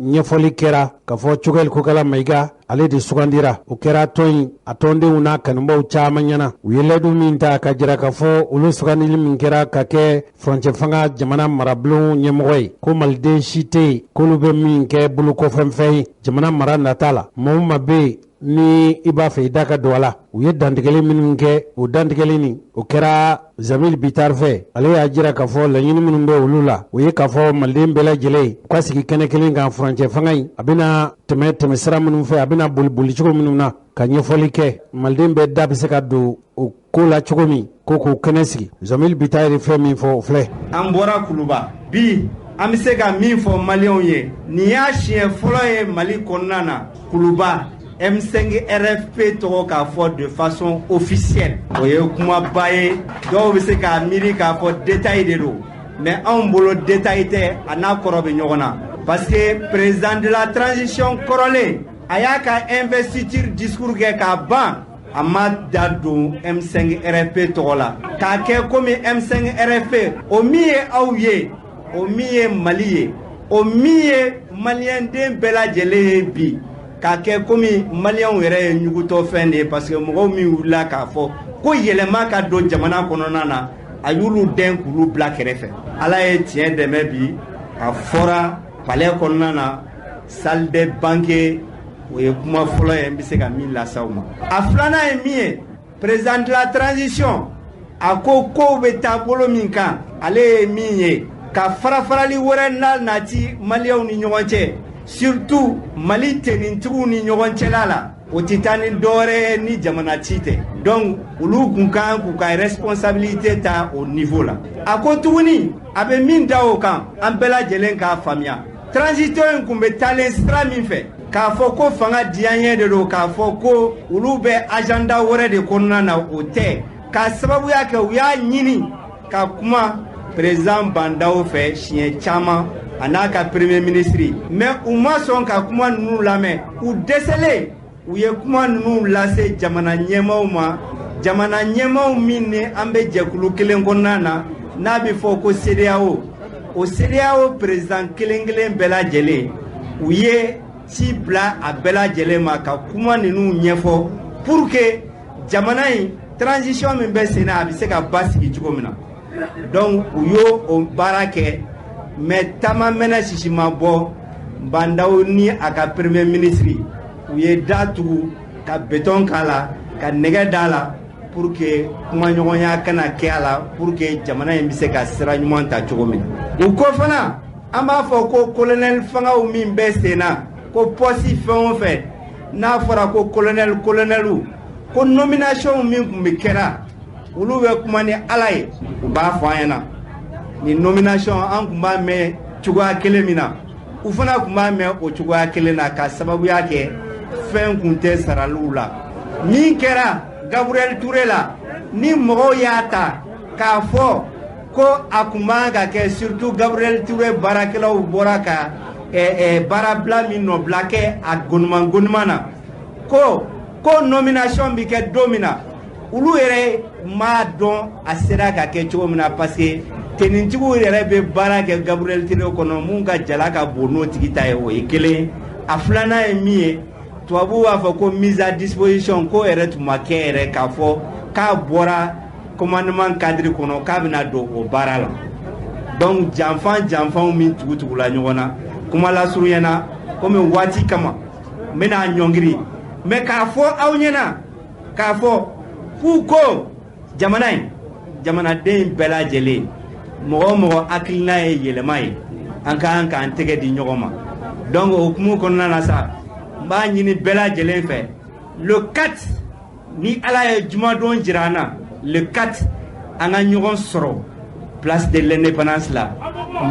ɲɛfɔli kɛra k'a fɔ Choguel Kokalla Maïga ale de sugandira. O kɛra tɔn in a tɔndenw n'a kanubaw caman ɲɛna. U ye layidu min ta ka jira k'a fɔ olu sugandili min kɛra ka kɛ furancɛ fanga jamana marabulon ɲɛmɔgɔ ye, ko maliden si tɛ yen k'olu bɛ min kɛ bolokɔfɛnfɛn ye jamana mara nata la. Maa o maa bɛ yen ni i b'a fɛ i da ka don a la, u ye dantigɛli minnu kɛ, o dantigɛli nin o kɛra Zamil Bitar fɛ. Ale y'a jira k'a fɔ laɲini minnu bɛ olu la, o ye k'a fɔ maliden bɛɛ lajɛlen u ka sigi kɛnɛ kelen kan. Furancɛ fanga in a bɛna tɛmɛ tɛmɛsira minnu fɛ, a bɛna boli bolicogo minnu na, ka ɲɛfɔli kɛ maliden bɛɛ da bɛ se ka don o ko la cogo min, ko k'o kɛnɛ sigi. Zamil Bitar ye fɛn min fɔ, o filɛ. An bɔra Kuluba bi, An bɛ se ka min fɔ maliyɛnw ye, nin y'a siɲɛ fɔlɔ ye Mali kɔnɔna na, Kuluba M5 RFP tɔgɔ k'a fɔ de façon officielle. O ye kumaba ye, dɔw bɛ se k'a miiri k'a fɔ détail de don, mais anw bolo détail tɛ, a n'a kɔrɔ bɛ ɲɔgɔn na. Parce que président de la transition kɔrɔlen, a y'a ka investiture discours kɛ k'a ban, a ma da don M5 RFP tɔgɔ la k'a kɛ komi M5 RFP o min ye aw ye, o min ye Mali ye, o min ye maliyɛnden bɛɛ lajɛlen ye bi, k'a kɛ komi maliyɛnw yɛrɛ ye ɲugutɔ fɛn de ye. Parce que mɔgɔw min wulila k'a fɔ ko yɛlɛma ka don jamana kɔnɔna na, a y'olu dɛn k'olu bila kɛrɛfɛ. Ala ye tiɲɛ dɛmɛ bi, a fɔra palais kɔnɔna na, salle des banquets. O ye kuma fɔlɔ ye n bɛ se ka min lase aw ma. A filanan ye min ye, président de la transition a ko kow bɛ taa bolo min kan, ale ye min ye ka farafarali wɛrɛ na nati maliyɛnw ni ɲɔgɔn cɛ, surtout Mali tenitigiw ni ɲɔgɔn cɛla la, o tɛ taa ni dɔwɛrɛ ye ni jamana ci tɛ. Donc olu kun kan k'u ka responsabilité ta o niveau la. A ko tuguni, a bɛ min da o kan, an bɛɛ lajɛlen k'a faamuya, transition in kun bɛ taalen sira min fɛ, k'a fɔ ko fanga diyaɲɛ de don, k'a fɔ ko olu bɛ agenda wɛrɛ de kɔnɔna na, o tɛ. K'a sababuya kɛ u y'a ɲini ka kuma président Bandaw fɛ siɲɛ caman, a n'a ka premier ministre, mais u ma sɔn ka kuma ninnu lamɛn. U dɛsɛlen, u ye kuma ninnu lase jamana ɲɛmaaw ma, jamana ɲɛmaaw min ni an bɛ jɛkulu kelen kɔnɔna na, n'a bɛ fɔ ko CEDEAO. O CEDEAO président kelen kelen bɛɛ lajɛlen, u ye ci bila a bɛɛ lajɛlen ma ka kuma ninnu ɲɛfɔ pour que jamana in transition min bɛ sen na, a bɛ se ka basigi cogo min na. Donc u y'o o baara kɛ, mais taama mɛnɛ sisi ma bɔ. Bandaw ni a ka premier ministre, u ye da tugu ka béton k'a la, ka nɛgɛ d'a la, pour que kumaɲɔgɔnya kana kɛ a la, pour que jamana in bɛ se ka sira ɲuman ta cogo min na. U ko fana, an b'a fɔ ko colonel fangaw min bɛ sen na, ko poste fɛn o fɛn n'a fɔra ko colonel, colonel, ko nomination min tun bɛ kɛra, olu bɛ kuma ni Ala ye, u b'a fɔ an ɲɛna nin nomination, an tun b'a mɛn cogoya kelen min na, u fana tun b'a mɛn o cogoya kelen na, ka sababuya kɛ fɛn kun tɛ saraliw la. Min kɛra Gabriel Touré la, ni mɔgɔw y'a ta k'a fɔ ko a kun man ka kɛ, surtout Gabriel Touré baarakɛlaw bɔra ka baarabila min nɔbila kɛ a goniman goniman na, ko nomination bɛ kɛ don min na, olu yɛrɛ m'a dɔn a sera ka kɛ cogo min na, parce que tenitigiw yɛrɛ bɛ baara kɛ Gabriel Touré kɔnɔ, mun ka jala ka bon n'o tigi ta ye, o ye kelen. A filanan ye min ye, tubabuw b'a fɔ ko mise à disposition, ko yɛrɛ tun ma kɛ yɛrɛ k'a fɔ k'a bɔra commandement cadre kɔnɔ k'a bɛna don o baara la. Donc janfan janfanw min tugutugula ɲɔgɔn na, kuma lasurunya na, komi waati kama n bɛna ɲɔngiri, mais k'a fɔ aw ɲɛna k'a fɔ k'u ko jamana in jamanaden bɛɛ lajɛlen, mɔgɔ o mɔgɔ hakilina ye yɛlɛma ye, an ka kan k'an tɛgɛ di ɲɔgɔn ma. Donc o hukumu kɔnɔna na sa, n b'a ɲini bɛɛ lajɛlen fɛ, le 4, ni Ala ye jumadon jira an na, le 4, an ka ɲɔgɔn sɔrɔ place de l'Indépendance la,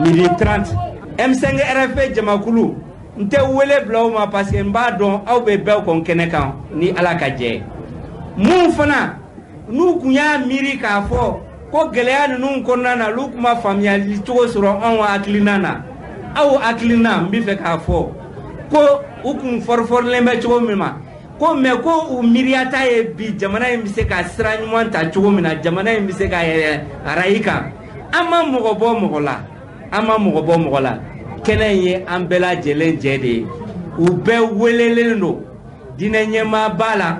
midi 30. M5 RFP jamakulu, n tɛ wele bila aw ma, parce que n b'a dɔn aw bɛ bɛɛ kɔn kɛnɛ kan ni Ala ka jɛ. Mun fana n'u kun y'a miiri k'a fɔ ko gɛlɛya ninnu kɔnɔna na, olu kun ma faamuyali cogo sɔrɔ anw hakilina na, aw hakilina, n bɛ fɛ k'a fɔ ko u kun fɔrifɔrilen bɛ cogo min ma ko, mais ko u miiriyata ye bi jamana in bɛ se ka sira ɲuman ta cogo min na, jamana in bɛ se ka yɛlɛ arayi kan. An ma mɔgɔ bɔ mɔgɔ la, an ma mɔgɔ bɔ mɔgɔ la. Kɛnɛ in ye an bɛɛ lajɛlen jɛ de ye. U bɛɛ welelen don, diinɛ ɲɛmaa b'a la,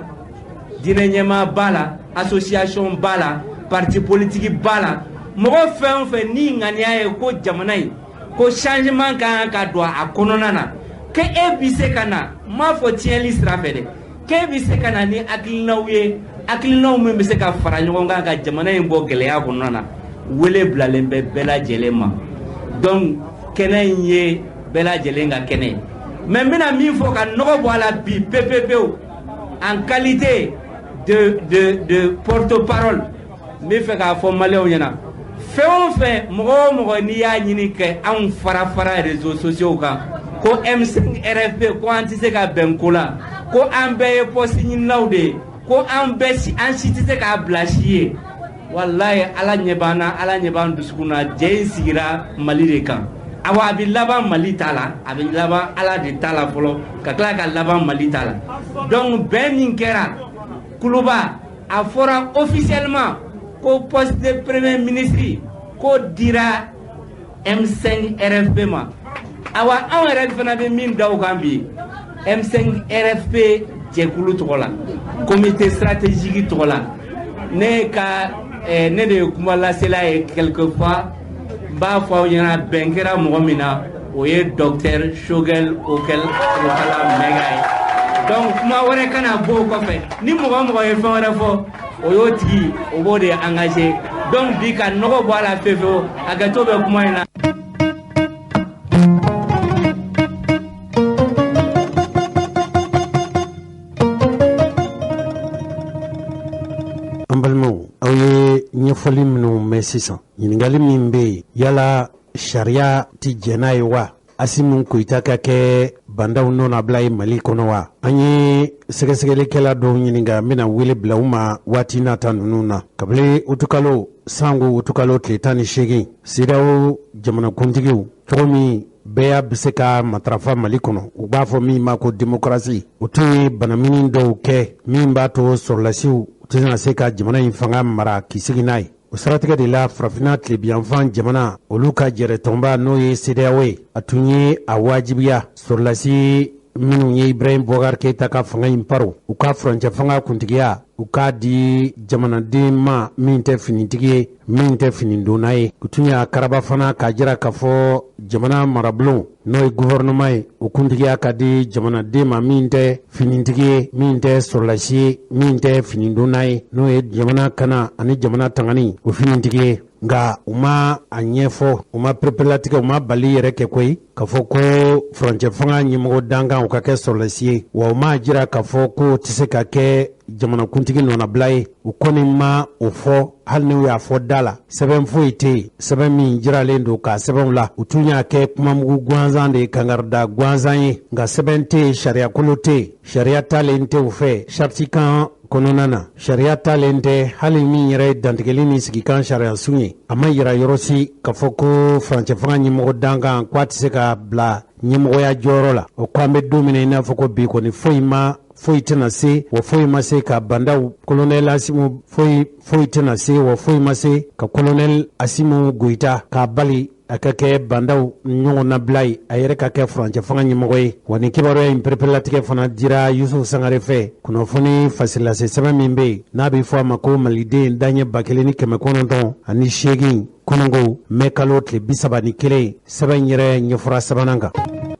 diinɛ ɲɛmaa b'a la, association b'a la, parti politique b'a la, mɔgɔ fɛn o fɛn ni ŋaniya ye ko jamana in ko changement ka kan ka don a kɔnɔna na, ke e bɛ se ka na, n m'a fɔ tiɲɛli sira fɛ dɛ, k'e bɛ se ka na ni hakilinaw ye, hakilinaw min bɛ se ka fara ɲɔgɔn kan ka jamana in bɔ gɛlɛya kɔnɔna na, wele bilalen bɛ bɛɛ lajɛlen ma. Donc kɛnɛ in ye bɛɛ lajɛlen ka kɛnɛ ye. Mais n bɛna min fɔ ka nɔgɔ bɔ a la bi pewu, en qualité de porte-parole, n bɛ fɛ k'a fɔ maliyɛnw ɲɛna, Fɛn o fɛn, mɔgɔ o mɔgɔ, n'i y'a ɲini ka anw fara fara réseaux sociaux kan ko M5 RFP, ko an tɛ se ka bɛn ko la, ko an bɛɛ ye poste ɲininaw de ye, ko an bɛɛ si, an si tɛ se k'a bila si ye, walayi, Ala ɲɛ b'an na, Ala ɲɛ b'an dusukun na. Jɛ in sigira Mali de kan. Awa, a bɛ laban Mali ta la, a bɛ laban Ala de ta la fɔlɔ, ka tila ka laban Mali ta la. Donc bɛn min kɛra Kuluba, a fɔra officiellement ko poste de premier ministre ko dira M5 RFP ma. Awa, anw yɛrɛ fana bɛ min da o kan bi, M5 RFP jɛkulu tɔgɔ la, comité stratégique tɔgɔ la, ne ka ne de ye kuma lasela ye. Quelquefois n b'a fɔ aw ɲɛna, bɛn kɛra mɔgɔ min na, o ye docteur Choguel Kokalla Maïga ye. Donc kuma wɛrɛ kana bɔ o kɔfɛ. Ni mɔgɔ o mɔgɔ ye fɛn wɛrɛ fɔ, o y'o tigi, o b'o de engagé. Donc bi, ka nɔgɔ bɔ a la fewu fewu, hakɛto bɛ kuma in na. An balimaw, aw ye ɲɛfɔli minnu mɛn sisan, ɲininkali min bɛ yen, yala sariya tɛ jɛn n'a ye wa, Asimu Goyita ka kɛ Bah N'Daw nɔnabila ye Mali kɔnɔ wa? An ye sɛgɛsɛgɛlikɛla dɔw ɲininka, n bɛna wele bila u ma waati nata ninnu na. Kabini utukalo sango utukalo tile 18, CEDEAO jamanakuntigiw, cogo min bɛɛ bɛ se ka matarafa Mali kɔnɔ, u b'a fɔ min ma ko demokarasi, o tun ye banamini dɔw kɛ min b'a to sɔrɔlasiw tɛna se ka jamana in fanga mara k'i sigi n'a ye. O siratigɛ de la, Farafinna tilebiyanfan jamana olu ka jɛrɛtɔnba, n'o ye CEDEAO ye, a tun ye a wajibiya sɔrɔlasi minnu ye Ibrahim Boubacar Keïta ka fanga in paro, u ka furancɛ fanga kuntigiya, u k'a di jamanaden ma min tɛ finitigi ye, min tɛ finidonna ye. U tun y'a karaba fana k'a jira k'a fɔ jamana marabulon, n'o ye gouvernement ye, o kuntigiya ka di jamanaden ma min tɛ finitigi ye, min tɛ sɔrɔlasi ye, min tɛ finidonna ye, n'o ye jamana kana ani jamana tangani o finitigi ye. Nka u ma a ɲɛfɔ, u ma pereperelatigɛ, u ma bali yɛrɛ kɛ koyi k'a fɔ ko furancɛ fanga ɲɛmɔgɔ dankan o ka kɛ sɔrɔlasi ye wa. U m'a jira k'a fɔ k'o tɛ se ka kɛ jamanakuntigi nɔnabila ye. U kɔni ma o fɔ. Hali n'u y'a fɔ da la, sɛbɛn foyi tɛ yen, sɛbɛn min jiralen don k'a sɛbɛnw la. U tun y'a kɛ kumamugu gansan de ye, kangarida gansan ye, nka sɛbɛn tɛ yen, sariyakolo tɛ yen, sariya talen tɛ u fɛ sariti kan kɔnɔna na, sariya talen tɛ. Hali min yɛrɛ ye dantigɛli ni sigikan sariyasun ye, a ma yira yɔrɔ si k'a fɔ ko furancɛ fanga ɲɛmɔgɔ dankan k'a tɛ se ka bila ɲɛmɔgɔya jɔyɔrɔ la. O ko an bɛ don min na i n'a fɔ ko bi kɔni, foyi ma, foyi tɛna se wa, foyi ma se ka Bah N'Daw, colonel Asimu, foyi foyi tɛna se wa, foyi ma se ka colonel Asimu Goyita k'a bali a ka kɛ Bah N'Daw ɲɔgɔnnabila ye, a yɛrɛ ka kɛ furancɛ fanga ɲɛmɔgɔ ye wa. Nin kibaruya in pereperelatigɛ fana dira Yusuf Sangare fɛ, kunnafoni fasilase sɛbɛn min bɛ yen n'a bɛ fɔ a ma ko Maliden daɲɛ 1980, kɔnɔngo mɛ kalo tile 31, sɛbɛn yɛrɛ ɲɛfɔra sabanan kan.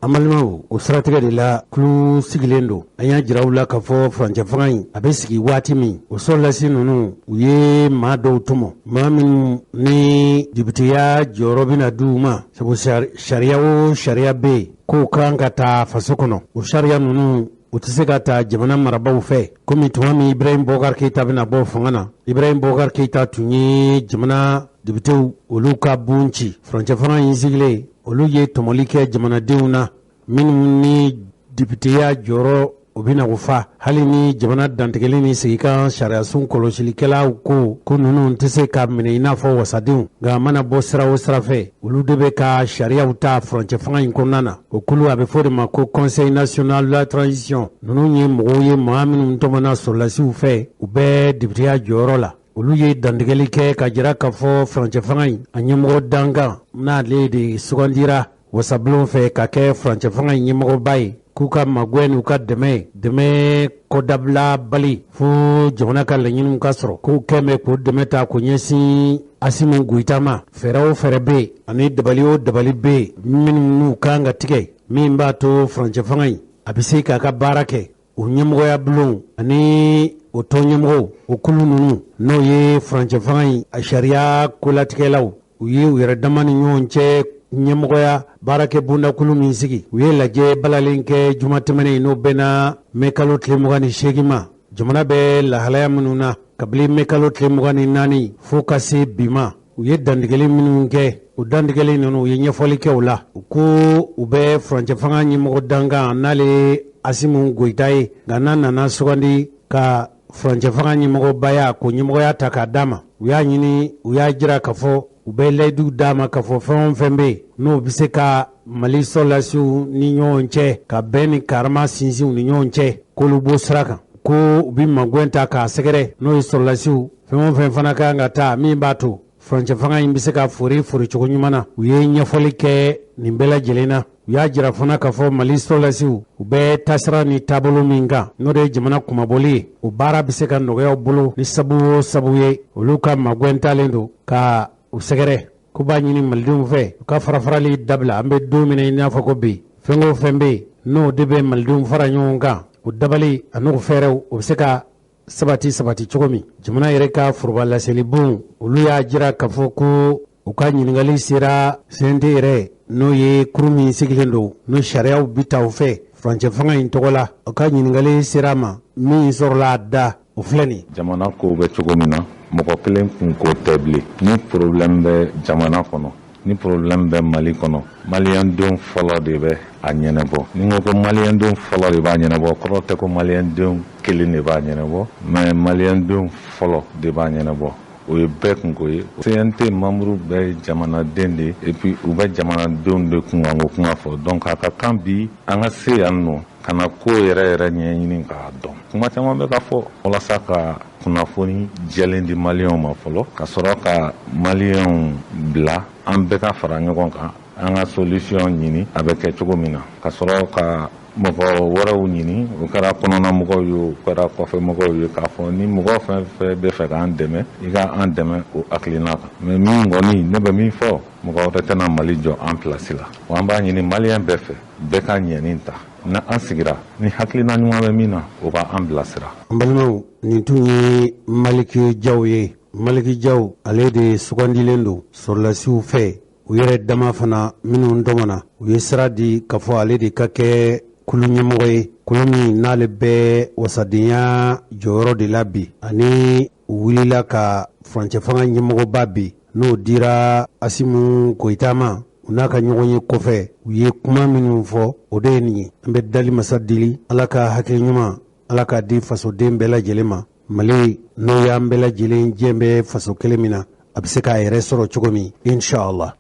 An balimaw, o siratigɛ de la, kulu sigilen don. An y'a jira u la k'a fɔ furancɛ fanga in a bɛ sigi waati min, o sɔrɔlasi ninnu, u ye maa dɔw tɔmɔ, maa minnu ni depiteya jɔyɔrɔ bɛna di u ma, sabu sariya o sariya bɛ yen k'o kan ka taa faso kɔnɔ, o sariya ninnu u tɛ se ka ta jamana marabaaw fɛ. Komi tuma min Ibrahim Boubacar Keïta bɛna bɔ fanga na, Ibrahim Boubacar Keïta tun ye jamana depitew olu ka bon ci. Furancɛ fanga in sigilen, olu ye tɔmɔli kɛ jamanadenw na minnu ni depiteya jɔyɔrɔ o bɛna o fa, hali ni jamana dantigɛli ni sigikan sariyasun kɔlɔsilikɛlaw ko ko ninnu tɛ se ka minɛ i n'a fɔ wasadenw. Nka a mana bɔ sira o sira fɛ, olu de bɛ ka sariyaw ta furancɛ fanga in kɔnɔna na. O kulu, a bɛ fɔ de ma ko Conseil national de la transition. Ninnu ye mɔgɔw ye, maa minnu tɔmɔna sɔrɔlasiw fɛ, u bɛ depiteya jɔyɔrɔ la. Olu ye dantigɛli kɛ ka jira k'a fɔ furancɛ fanga in a ɲɛmɔgɔ dankan, n'ale de sugandira wasabulon fɛ ka kɛ furancɛ fanga in ɲɛmɔgɔba ye, k'u ka magwɛn n'u ka dɛmɛ kɔdabila bali fo jamana ka laɲiniw ka sɔrɔ, k'u kɛn bɛ k'o dɛmɛ ta k'o ɲɛsin Asimu Goyita ma. Fɛɛrɛ o fɛɛrɛ bɛ yen ani dabali o dabali bɛ yen minnu n'u kan ka tigɛ min b'a to furancɛ fanga in a bɛ se k'a ka baara kɛ, o ɲɛmɔgɔya bulon ani o tɔn ɲɛmɔgɔw, o kulu ninnu, n'o ye furancɛ fanga in a sariya kolatigɛlaw, u ye u yɛrɛ dama ni ɲɔgɔn cɛ ɲɛmɔgɔya baarakɛ bondakulu min sigi, u ye lajɛ balalen kɛ juma tɛmɛnen, n'o bɛnna mɛ kalo tile 28 ma. Jamana bɛ lahalaya minnu na kabini mɛ kalo tile 24 fo ka se bi ma. U ye dantigɛli minnu kɛ, o dantigɛli ninnu, u ye ɲɛfɔli kɛ o la. U ko u bɛ furancɛ fanga ɲɛmɔgɔ dankan, n'ale ye Asimu Goyita ye, nka n'a nana sugandi ka furancɛ fanga ɲɛmɔgɔbaya ko ɲɛmɔgɔya ta k'a d'a ma, u y'a ɲini, u y'a jira k'a fɔ u bɛ layidu d'a ma k'a fɔ fɛn o fɛn bɛ yen n'o bɛ se ka Mali sɔrɔdasiw ni ɲɔgɔn cɛ ka bɛn ni karama sinsinw ni ɲɔgɔn cɛ, k'olu b'o sira kan, ko u bɛ magɛn ta k'a sɛgɛrɛ, n'o ye sɔrɔdasiw fɛn o fɛn fana ka kan ka taa min b'a to furancɛ fanga in bɛ se ka fori fori cogo ɲuman na. U ye ɲɛfɔli kɛ nin bɛɛ lajɛlen na. U y'a jira fana k'a fɔ Mali sɔrɔdasiw, u bɛ taasira ni taabolo min kan, n'o de ye jamana kunmabɔli ye, o baara bɛ se ka nɔgɔya u bolo ni sabu o sabu ye olu ka magɛn talen don ka u sɛgɛrɛ. Ko b'a ɲini malidenw fɛ u ka farafarali dabila. An bɛ don min na i n'a fɔ ko bi, fɛn o fɛn bɛ yen n'o de bɛ malidenw fara ɲɔgɔn kan, o dabali an'o fɛɛrɛw, o bɛ se ka sabati sabati cogo min. Jamana yɛrɛ ka foroba laselibon, olu y'a jira k'a fɔ ko u ka ɲininkali sera CNT yɛrɛ, n'o ye kuru min sigilen don n'o sariyaw bi ta u fɛ furancɛ fanga in tɔgɔ la. U ka ɲininkali sera a ma, min sɔrɔla a da, o filɛ nin. Jamana kow bɛ cogo min na, mɔgɔ kelen kun ko tɛ bilen. Ni problème bɛ jamana kɔnɔ, ni problème bɛ Mali kɔnɔ, maliyɛndenw fɔlɔ de bɛ a ɲɛnabɔ. Ni n ko ko maliyɛndenw fɔlɔ de b'a ɲɛnabɔ, kɔrɔ tɛ ko maliyɛndenw kelen de b'a ɲɛnabɔ, mais maliyɛndenw fɔlɔ de b'a ɲɛnabɔ. O ye bɛɛ kunko ye. CNT membre bɛɛ ye jamanaden de ye, et puis u bɛ jamanadenw de kunkanko kuma fɔ. Donc a ka kan bi an ka se yan nɔ ka na ko yɛrɛ yɛrɛ ɲɛɲini k'a dɔn. Kuma caman bɛ ka fɔ walasa ka kunnafoni jɛlen di maliyɛnw ma fɔlɔ, ka sɔrɔ ka maliyɛnw bila an bɛɛ ka fara ɲɔgɔn kan, an ka solution ɲini a bɛ kɛ cogo min na, ka sɔrɔ ka mɔgɔ wɛrɛw ɲini, o kɛra kɔnɔna mɔgɔw ye, o kɛra kɔfɛ mɔgɔw ye, k'a fɔ ni mɔgɔ fɛn fɛn bɛ fɛ k'an dɛmɛ, i ka an dɛmɛ o hakilina kan. Mais min kɔni ne bɛ min fɔ, mɔgɔ wɛrɛ tɛna Mali jɔ an place la. Wa an b'a ɲini maliyɛn bɛɛ fɛ, bɛɛ ka ɲɛni ta. Na an sigira ni hakilina ɲuman bɛ min na, o ka an bilasira. An balimaw, nin tun ye Maliki Jaw ye. Maliki Jaw, ale de sugandilen don sɔrɔdasiw fɛ, u yɛrɛ dama fana minnu tɔmɔna, u ye sira di k'a fɔ ale de ka kɛ kulu ɲɛmɔgɔ ye, kulu min n'ale bɛ wasadenya jɔyɔrɔ de la bi. Ani u wulila ka furancɛ fanga ɲɛmɔgɔba bi, n'o dira Asimu Goyita ma, u n'a ka ɲɔgɔn ye kɔfɛ, u ye kuma minnu fɔ, o de ye nin ye. An bɛ dali masa deli, Ala ka hakili ɲuman, Ala k'a di fasoden bɛɛ lajɛlen ma. Mali, n'o y'an bɛɛ lajɛlen jɛ bɛ faso kelen min na, a bɛ se k'a yɛrɛ sɔrɔ cogo min, inshallah.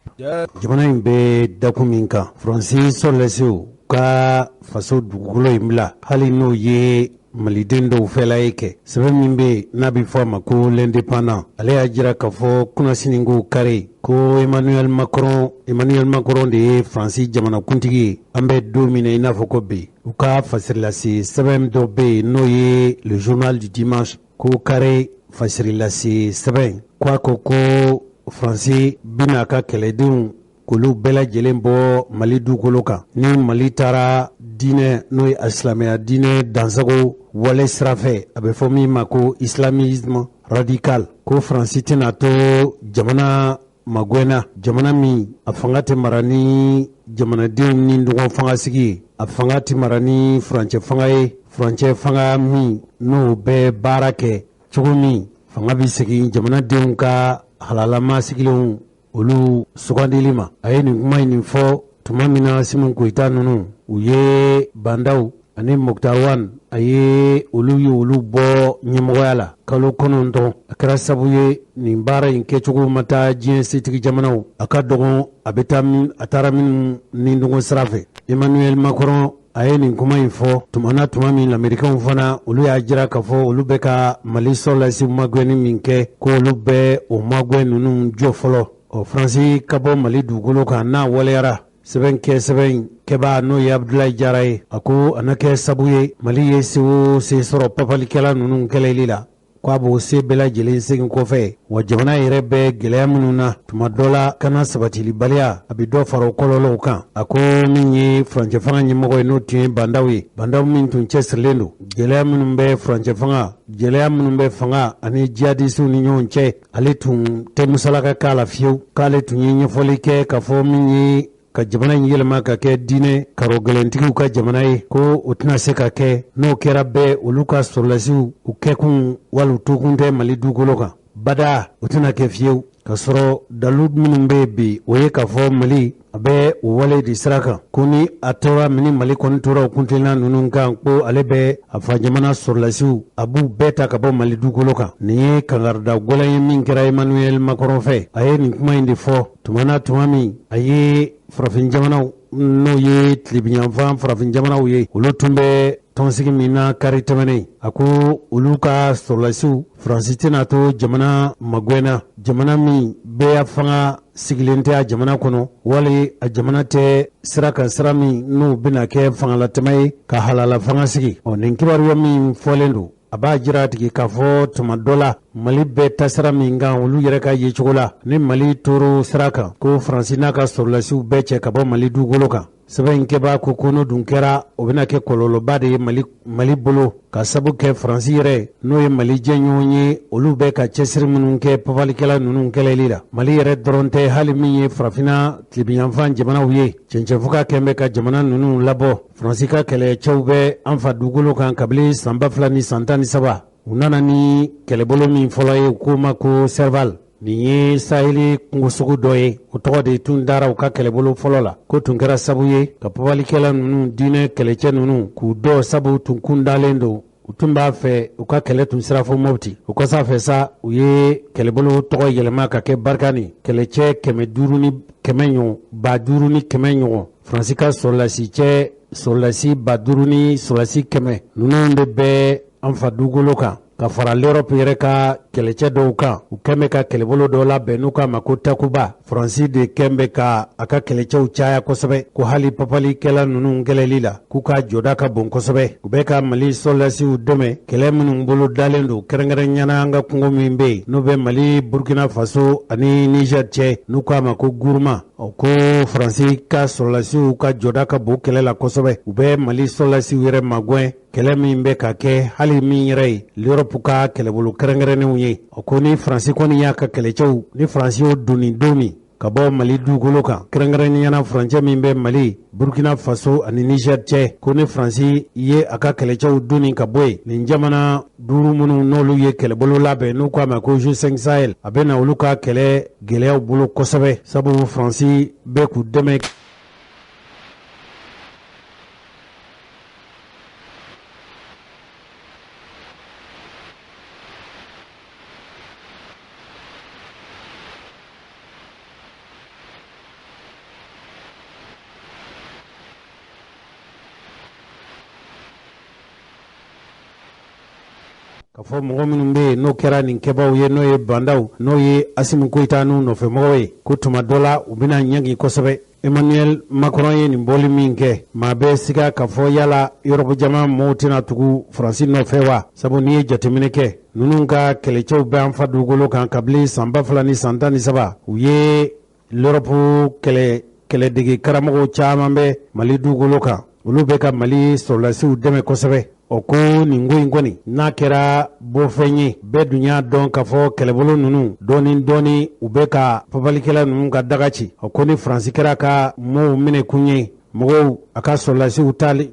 Jamana in bɛ dakun min kan, Faransi sɔrɔdasiw ka faso dugukolo in bila, hali n'o ye maliden dɔw fɛla ye kɛ. Sɛbɛn min bɛ yen n'a bɛ fɔ a ma ko L'Indépendant, ale y'a jira k'a fɔ kunnasiniko kari ko Emmanuel Macron, Emmanuel Macron de ye Faransi jamanakuntigi ye an bɛ don min na i n'a fɔ ko bi. U ka fasirilase sɛbɛn dɔ bɛ yen, n'o ye Le Journal du Dimanche, ko kari fasirilase sɛbɛn ko a ko ko Faransi bɛna a ka kɛlɛdenw k'olu bɛɛ lajɛlen bɔ Mali dugukolo kan, ni Mali taara diinɛ, n'o ye silamɛya diinɛ dansago wale sira fɛ, a bɛ fɔ min ma ko islamisme radical, ko Faransi tɛna to jamana magɛnna, jamana min a fanga tɛ mara ni jamanadenw ni dɔgɔn fanga sigi ye, a fanga tɛ mara ni furancɛ fanga ye, furancɛ fanga min n'o bɛ baara kɛ cogo min fanga bɛ segin jamanadenw ka halalama sigilenw olu sugandili ma. A ye nin kuma in nin fɔ tuma min na Asimu Goyita ninnu, u ye Bah N'Daw ani Moctar Ouane, a ye olu ye olu bɔ ɲɛmɔgɔya la kalo 9. A kɛra sabu ye nin baara in kɛcogo ma taa diɲɛ setigi jamanaw a ka dɔgɔn, a bɛ taa min, a taara minnu ni dɔgɔn sira fɛ. Emmanuel Macron, a ye nin kuma in fɔ tuma na tuma min lamɛrikɛnw fana, olu y'a jira k'a fɔ olu bɛ ka Mali sɔrɔdasi magɛnni min kɛ, ko olu bɛ o magɛn ninnu jɔ fɔlɔ. Ɔ, Faransi ka bɔ Mali dugukolo kan, n'a waleyara, sɛbɛn kɛ sɛbɛn kɛbaa, n'o ye Abudulayi Jara ye, a ko a na kɛ sabu ye Mali ye se o se sɔrɔ papalikɛla ninnu kɛlɛli la, k'a b'o se bɛɛ lajɛlen segin kɔfɛ. Wa jamana yɛrɛ bɛ gɛlɛya minnu na, tuma dɔ la kana sabatilibaliya, a bɛ dɔ fara o kɔlɔlɔw kan. A ko min ye furancɛ fanga ɲɛmɔgɔ ye, n'o tun ye Bah N'Daw ye, Bah N'Daw min tun cɛsirilen don gɛlɛya minnu bɛ furancɛ fanga, gɛlɛya minnu bɛ fanga ani jihadisiw ni ɲɔgɔn cɛ, ale tun tɛ musalaka k'a la fiyewu, k'ale tun ye ɲɛfɔli kɛ k'a fɔ min ye ka jamana in yɛlɛma ka kɛ diinɛ karogɛlɛntigiw ka jamana ye, ko o tɛna se ka kɛ. N'o kɛra bɛɛ, olu ka sɔrɔdasiw u kɛkun wali u tokun tɛ Mali dugukolo kan bada, o tɛna kɛ fiyewu. K'a sɔrɔ dalu minnu bɛ bi, o ye k'a fɔ Mali a bɛ o wale de sira kan, ko ni a tora ni Mali kɔni tora o kuntilenna ninnu kan, ko ale bɛ a fa jamana sɔrɔlasiw, a b'u bɛɛ ta ka bɔ Mali dugukolo kan. Nin ye kangarida gɛlɛn ye min kɛra Emmanuel Macron fɛ. A ye nin kuma in de fɔ tuma na tuma min a ye farafin jamanaw, n'o ye tilebinyanfan farafin jamanaw ye, olu tun bɛ tɔnsigi min na kari tɛmɛnen. A ko olu ka sɔrɔlasiw, Faransi tɛna to jamana magɛnna, jamana min bɛɛ fanga sigilen tɛ a jamana kɔnɔ, wali a jamana tɛ sira kan, sira min n'o bɛna kɛ fangalatɛmɛ ye ka halala fanga sigi. Ɔ nin kibaruya min fɔlen don, a b'a jira a tigi k'a fɔ tuma dɔ la Mali bɛ tasira min kan, olu yɛrɛ ka yecogo la, ni Mali toro sira kan, ko Faransi n'a ka sɔrɔlasiw bɛɛ cɛ ka bɔ Mali dugukolo kan. Sɛbɛn in kɛbaa ko ko n'o dun kɛra, o bɛna kɛ kɔlɔlɔba de ye Mali bolo, ka sabu kɛ Faransi yɛrɛ, n'o ye Mali jɛɲɔgɔn ye, olu bɛ ka cɛsiri minnu kɛ papalikɛla ninnu kɛlɛli la. Mali yɛrɛ dɔrɔn tɛ, hali min ye farafinna tilebinyanfan jamanaw ye, cɛncɛnfuga kɛn bɛ ka jamana ninnu labɔ. Faransi ka kɛlɛcɛw bɛ an fa dugukolo kan kabini san 2013. U nana ni kɛlɛbolo min fɔlɔ ye, u k'o ma ko Serval. Nin ye saheli kungosogo dɔ ye, o tɔgɔ de tun dara u ka kɛlɛbolo fɔlɔ la, ko tun kɛra sabu ye ka papalikɛla ninnu, diinɛ kɛlɛcɛ ninnu, k'u dɔ, sabu tun kun dalen don, u tun b'a fɛ u ka kɛlɛ tun sira fo Mɔpti. O kɔsa fɛ sa, u ye kɛlɛbolo tɔgɔ yɛlɛma ka kɛ Barikani. Kɛlɛcɛ 500 ni 100 ɲɔgɔn, 5100 ɲɔgɔn, Faransi ka sɔrɔlasi cɛ, sɔrɔlasi 5000 ni sɔrɔlasi 100 ninnu de bɛ an fa dugukolo kan, ka fara l'Europe yɛrɛ ka kɛlɛcɛ dɔw kan. U kɛn bɛ ka kɛlɛbolo dɔ labɛn n'u k'a ma ko Takuba. Faransi de kɛn bɛ ka a ka kɛlɛcɛw caya kosɛbɛ, ko hali papalikɛla ninnu kɛlɛli la, k'u ka jɔda ka bon kosɛbɛ. U bɛ ka Mali sɔrɔlasiw dɛmɛ kɛlɛ minnu bolo dalen don, kɛrɛnkɛrɛnyana an ka kungo min bɛ yen, n'o bɛ Mali, Burkina Faso ani Niger cɛ, n'u k'a ma ko Guruma. O ko Faransi ka sɔrɔlasiw ka jɔda ka bon kɛlɛ la kosɛbɛ. U bɛ Mali sɔrɔlasiw yɛrɛ magɛn kɛlɛ min bɛ ka kɛ, hali min yɛrɛ ye l'Europe ka kɛlɛbolo kɛrɛnkɛrɛnnenw ye. O ko ni Faransi kɔni y'a ka kɛlɛcɛw, ni Faransi y'o donni don min ka bɔ Mali dugukolo kan, kɛrɛnkɛrɛnnenya furancɛ min bɛ Mali, Burkina Faso ani Niger cɛ, ko ni Faransi ye a ka kɛlɛcɛw donni ka bɔ yen, nin jamana duuru minnu n'olu ye kɛlɛbolo labɛn n'u k'a ma ko G5 Sahel, a bɛ na olu ka kɛlɛ gɛlɛyaw bolo kosɛbɛ, sabu Faransi bɛ k'u dɛmɛ. Ka fɔ mɔgɔ minnu bɛ yen n'o kɛra nin kɛbaw ye, n'o ye bandaw, n'o ye Asimi Goyita n'u nɔfɛmɔgɔw ye, ko tuma dɔ la u bɛna ɲangi kosɛbɛ. Emmanuel Macron ye nin bɔli min kɛ, maa bɛ siga k'a fɔ yala Europe jamana mɔgɔw tɛna tugu Faransi nɔfɛ wa? Sabu n'i ye jateminɛ kɛ, ninnu ka kɛlɛcɛw bɛ an fa dugukolo kan kabini san 2013. U ye l'Europe kɛlɛ kɛlɛdege karamɔgɔw caman bɛ Mali dugukolo kan, olu bɛ ka Mali sɔrɔlasiw dɛmɛ kosɛbɛ. O ko nin ko in kɔni n'a kɛra bɔfɛn ye, bɛɛ dun y'a dɔn k'a fɔ kɛlɛbolo ninnu dɔɔni dɔɔni u bɛ ka papalikɛla ninnu ka daga ci. O ko ni Faransi kɛra ka mɔɔw minɛ kun ye, mɔgɔw a ka sɔrɔlasiw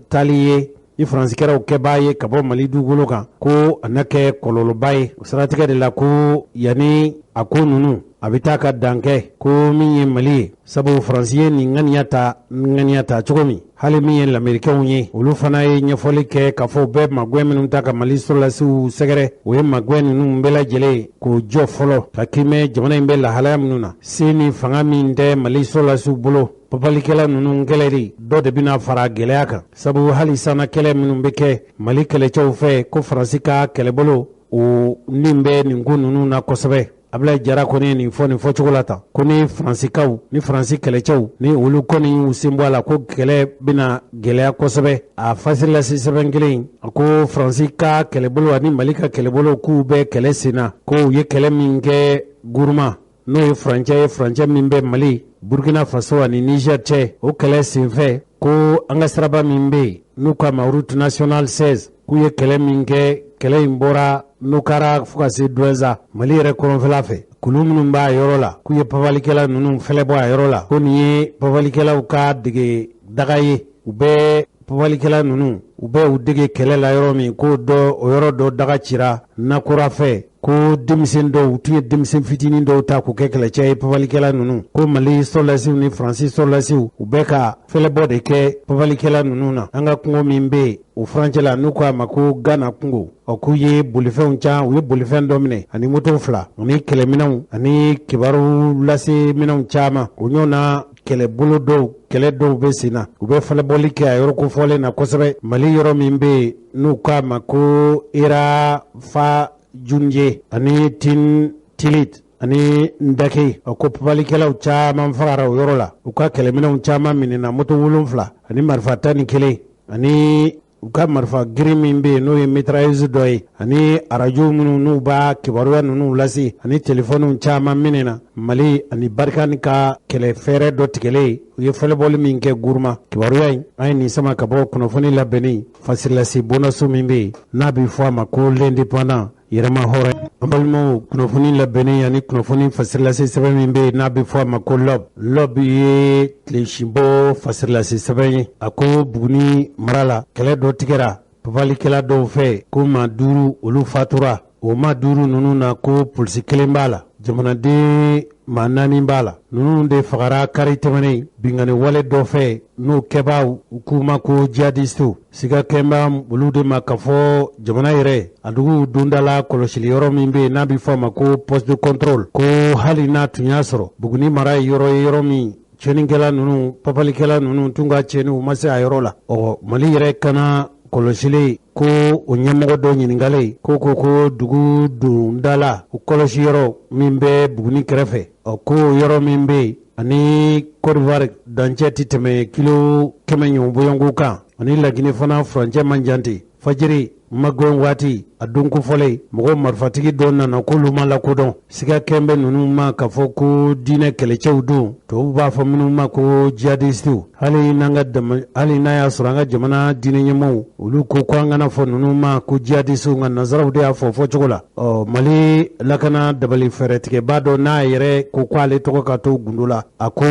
taali ye, ni Faransi kɛra o kɛbaa ye ka bɔ Mali dugukolo kan, ko a na kɛ kɔlɔlɔba ye. O siratigɛ de la, ko yanni a ko ninnu a bɛ taa ka dan kɛ ko min ye Mali ye, sabu Faransi ye nin ŋaniya ta cogo min, hali min ye lamerikɛnw ye, olu fana ye ɲɛfɔli kɛ k'a fɔ u bɛ magɛn minnu ta ka Mali sɔrɔlasiw sɛgɛrɛ, o ye magɛn ninnu bɛɛ lajɛlen k'o jɔ fɔlɔ, ka kimɛ jamana in bɛ lahalaya minnu na, se ni fanga min tɛ Mali sɔrɔlasiw bolo. Papalikɛla ninnu kɛlɛli dɔ de bɛna fara gɛlɛya kan, sabu hali sanna kɛlɛ minnu bɛ kɛ Mali kɛlɛcɛw fɛ, ko Faransi ka kɛlɛbolo o nin bɛ nin ko ninnu na kosɛbɛ. Abulayi Jara kɔni ye nin fɔ nin fɔcogo la tan, ko ni Faransikaw ni Faransi kɛlɛcɛw ni olu kɔni y'u sen bɔ a la, ko kɛlɛ bɛna gɛlɛya kosɛbɛ. A fasilasi sɛbɛn kelen, a ko Faransi ka kɛlɛbolo ani Mali ka kɛlɛbolo k'u bɛ kɛlɛ sen na, ko u ye kɛlɛ min kɛ Guruma, n'o ye furancɛ ye, furancɛ min bɛ Mali, Burkina Faso ani Niger cɛ, o kɛlɛ senfɛ, ko an ka siraba min bɛ yen n'u ka ma route nationale 16, k'u ye kɛlɛ min kɛ, kɛlɛ in bɔra Nokara fo ka se Duwɛnza, Mali yɛrɛ kɔrɔnfɛla fɛ, kulu minnu b'a yɔrɔ la, k'u ye papalikɛla ninnu fɛlɛ bɔ a yɔrɔ la, ko nin ye papalikɛlaw ka dege daga ye. U bɛ papalikɛla ninnu U bɛ u dege kɛlɛ la yɔrɔ min, k'o dɔ o yɔrɔ dɔ daga cira Nakura fɛ, ko denmisɛn dɔw tun ye denmisɛn fitinin dɔw ta k'u kɛ kɛlɛcɛ ye. Papalikɛla ninnu ko Mali sɔrɔdasiw ni Faransi sɔrɔdasiw, u bɛ ka fɛlɛbɔ de kɛ papalikɛla ninnu na an ka kungo min bɛ yen o furancɛ la, n'u k'a ma ko Gana kungo. Ɔ, k'u ye bolifɛnw can, u ye bolifɛn dɔ minɛ ani moto 2 ani kɛlɛminɛnw ani kibaru lase minɛnw caman. O ɲɔgɔn na kɛlɛbolo dɔw, kɛlɛ dɔw bɛ sen na, u bɛ fɛlɛbɔli kɛ a yɔrɔ kofɔlen na kosɛbɛ. Mali yɔrɔ min bɛ yen n'u k'a ma ko Irafa Junje ani Tin Tilit ani Ndake, ko papalikɛlaw caman fagara o yɔrɔ la, u ka kɛlɛminɛnw caman minɛna, moto 7 ani marifa 11 ani u ka marifa girin min bɛ yen n'o ye mitrailleuse dɔ ye, ani arajo minnu n'u b'a kibaruya ninnu lase, ani telefɔniw caman minɛna. Mali ani Barkhane ka kɛlɛ fɛɛrɛ dɔ tigɛlen, u ye fɛlɛbɔli min kɛ Guruma. Kibaruya in, an ye nin sama ka bɔ kunnafoni labɛnni fasirilasi bondaso min bɛ yen n'a bɛ fɔ a ma ko L'Indépendant, yɛrɛma hɔrɔn. An balimaw, kunnafoni labɛnnen ani kunnafoni fasirilase sɛbɛn min bɛ yen n'a bɛ fɔ a ma ko L'Aube, L'Aube ye tilesinbɔ fasirilase sɛbɛn ye. A ko Buguni mara la, kɛlɛ dɔ tigɛra papalikɛla dɔw fɛ, ko maa 5 olu fatura. O maa 5 ninnu na, ko polisi kelen b'a la, jamanaden maa 4 b'a la. Ninnu de fagara kari tɛmɛnen binkanni wale dɔ fɛ, n'o kɛbaaw u k'u ma ko jihadistew. Siga kɛnba olu de ma k'a fɔ jamana yɛrɛ a dugu dondala kɔlɔsili yɔrɔ min bɛ yen n'a bɛ fɔ a ma ko poste de contrôle, ko hali n'a tun y'a sɔrɔ Buguni mara ye yɔrɔ ye, yɔrɔ min tiɲɛnikɛla ninnu, papalikɛla ninnu tun ka tiɲɛni u ma se a yɔrɔ la. Ɔ, Mali yɛrɛ kana kɔlɔsili ko o ɲɛmɔgɔ dɔ ɲininkalen ko dugu dondala o kɔlɔsi yɔrɔ min bɛ Buguni kɛrɛfɛ, ɔ, ko yɔrɔ min bɛ yen ani Côte d'Ivoire dancɛ tɛ tɛmɛ kilo 100 ɲɔgɔn bɔɲɔgɔnko kan, ani Laginɛ fana furancɛ man jan ten, fajiri magɛn waati a don kofɔlen, mɔgɔ marifatigi dɔ nana k'olu ma lakodɔn. Siga kɛn bɛ ninnu ma k'a fɔ ko diinɛ kɛlɛcɛw don, tubabu b'a fɔ minnu ma ko jihadistew. Hali n'an ka dama, hali n'a y'a sɔrɔ an ka jamana diinɛ ɲɛmɔgɔw olu ko an kana fɔ ninnu ma ko jihadistew, nka nanzaraw de y'a fɔ fɔcogo la. Ɔ, Mali lakana dabali fɛɛrɛtigɛba dɔ n'a yɛrɛ ko k'ale tɔgɔ ka to gundo la, a ko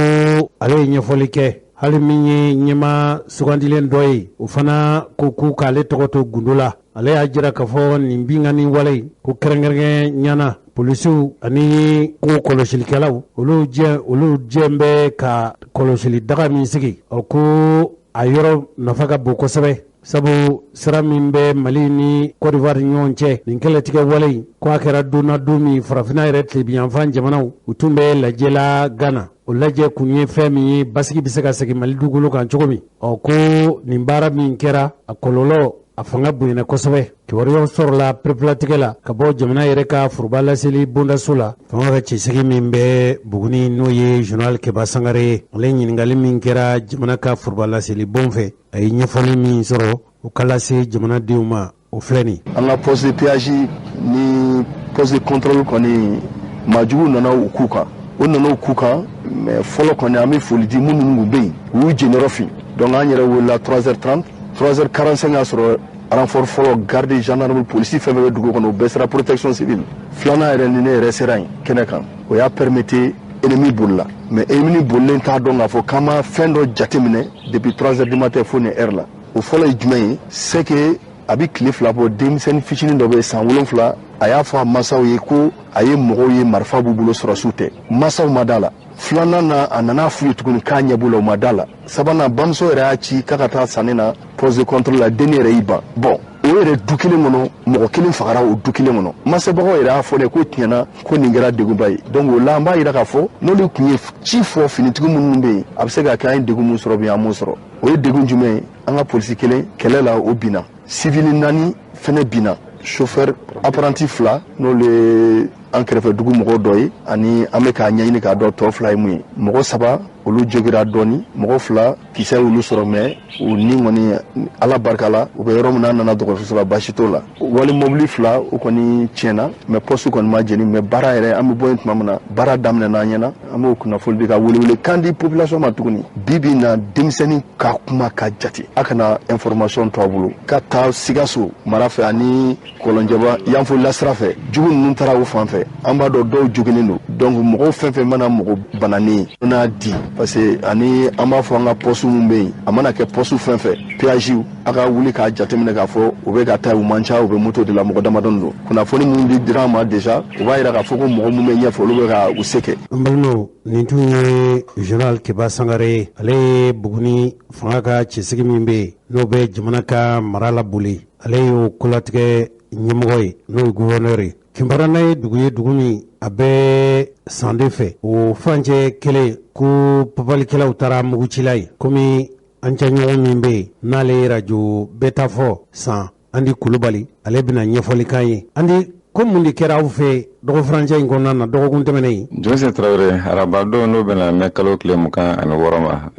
ale ye ɲɛfɔli kɛ. Hali min ye ɲɛma sugandilen dɔ ye, o fana ko k'u k'ale tɔgɔ to gundo la. Ale y'a jira k'a fɔ nin binkanni wale in ko kɛrɛnkɛrɛnkɛ ɲana polisiw ani ko kɔlɔsilikɛlaw, olu jɛ bɛ ka kɔlɔsili daga min sigi, ɔ, ko a yɔrɔ nafa ka bon kosɛbɛ, sabu sira min bɛ Mali ni Côte d'Ivoire ni ɲɔgɔn cɛ, nin kɛlɛtigɛ wale in ko a kɛra don na don min farafinna yɛrɛ tilebinyanfan jamanaw u tun bɛ lajɛ la Ghana. O lajɛ kun ye fɛn min ye, basigi bɛ se ka segin Mali dugukolo kan cogo min. Ɔ, ko nin baara min kɛra, a kɔlɔlɔ a fanga bonyana kosɛbɛ. Kibaruyaw sɔrɔla pereperelatigɛ la ka bɔ jamana yɛrɛ ka foroba laseli bondaso la. Fanga ka cɛsigi min bɛ Buguni, n'o ye général Keba Sangare ye, ale ɲininkali min kɛra jamana ka foroba laseli bon fɛ, a ye ɲɛfɔli min sɔrɔ o ka lase jamanadenw ma, o filɛ nin. An ka poste de péage ni poste de contrôle kɔni, maajugu nana u k'u kan, o nana u k'u kan, mais fɔlɔ kɔni an bɛ foli di minnu kun bɛ yen, u y'u jeniyɔrɔ fin. Donc an yɛrɛ wulila 3h30, 3h45 y'a sɔrɔ renfort fɔlɔ, garde, gendarme, polisi, fɛn fɛn bɛ dugu kɔnɔ, o bɛɛ sera protection civile. Filanan yɛrɛ ni ne yɛrɛ sera yen kɛnɛ kan, o y'a permettre ennemi bolila, mais ennemi bolilen t'a dɔn k'a fɔ k'an ma fɛn dɔ jateminɛ depuis 3 heures du matin fo nin heure la. O fɔlɔ ye jumɛn ye? C'est que a bɛ tile 2 bɔ, denmisɛnnin fitinin dɔ bɛ san 7, a y'a fɔ a masaw ye ko a ye mɔgɔw ye marifa b'u bolo, sɔrɔsiw tɛ, masaw ma da la. Filanan na, a nana f'u ye tuguni k'a ɲɛ b'u la, u ma da la. Sabanan, bamuso yɛrɛ y'a ci k'a ka taa sanni na poste de contrôle la, denni yɛrɛ y'i ban. Bon, o yɛrɛ du kelen kɔnɔ, mɔgɔ kelen fagara o du kelen kɔnɔ. Masabagaw yɛrɛ y'a fɔ ne ko tiɲɛna ko nin kɛra degunba ye. Donc o la an b'a yira k'a fɔ n'olu tun ye ci fɔ finitigi minnu bɛ yen, a bɛ se ka kɛ an ye degun min sɔrɔ bi, an m'o sɔrɔ. O ye degun jumɛn ye? An ka polisi kelen kɛlɛ la, o binna, civil 4 fɛnɛ binna, chauffeur apprenti 2, n'olu ye an kɛrɛfɛ dugu mɔgɔw dɔ ye, ani an bɛ k'a ɲɛɲini k'a dɔn tɔ 2 ye mun ye. Mɔgɔ 3 olu jogira dɔɔni, mɔgɔ 2 kisɛ y'olu sɔrɔ, mɛ u ni kɔni Ala barika la, u bɛ yɔrɔ min na, an nana dɔgɔtɔrɔso la, baasi t'o la. Wali mobili 2 o kɔni tiɲɛna, mɛ poste kɔni ma jeni. Mɛ baara yɛrɛ, an bɛ bɔ yen tuma min na, baara daminɛna an ɲɛna. An b'o kunnafoni di ka welewele kan di population ma tuguni. Bi bi in na, denmisɛnnin ka kuma ka jate, a kana information to a bolo ka taa Sikaso mara fɛ ani Kɔlɔnjɛba yanfo lasira fɛ. Jugu ninnu taara o fan fɛ, an b'a dɔn dɔw joginnen don. Donc mɔgɔw fɛn fɛn mana mɔgɔ bananen ye n'a di Parce que ani an b'a fɔ an ka poste min bɛ yen, a mana kɛ poste fɛn fɛn, péage, a ka wuli k'a jateminɛ k'a fɔ u bɛ ka taa, u man ca, u bɛ moto de la, mɔgɔ damadɔni don. Kunnafoni minnu di dira an ma déjà, o b'a yira k'a fɔ ko mɔgɔ minnu bɛ ɲɛfɛ, olu bɛ ka u se kɛ. An balimaw, nin tun ye général Keba Sangare ye. Ale ye Buguni fanga ka cɛsigi min bɛ yen, n'o bɛ jamana ka mara la boli, ale y'o kolatigɛ ɲɛmɔgɔ ye, n'o ye gouverneur ye. Kinbarana ye dugu ye, dugu min a bɛ sande fɛ, o furancɛ kelen ko papalikɛlaw taara mugucila ye. Komi an cɛ ɲɔgɔn min bɛ yen, n'ale ye rajo bɛɛ ta fɔ san, Andi Kulubali, ale bɛna ɲɛfɔli kan ye. Andi, ko mun de kɛra aw fɛ dɔgɔ furancɛ in kɔnɔna na, dɔgɔkun tɛmɛnen ye? Jose Tarawele, arabadon, n'o bɛna mɛ kalo tile 26 ma,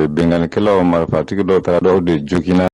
binkannikɛlaw, marifatigi dɔw taara dɔw de jogina.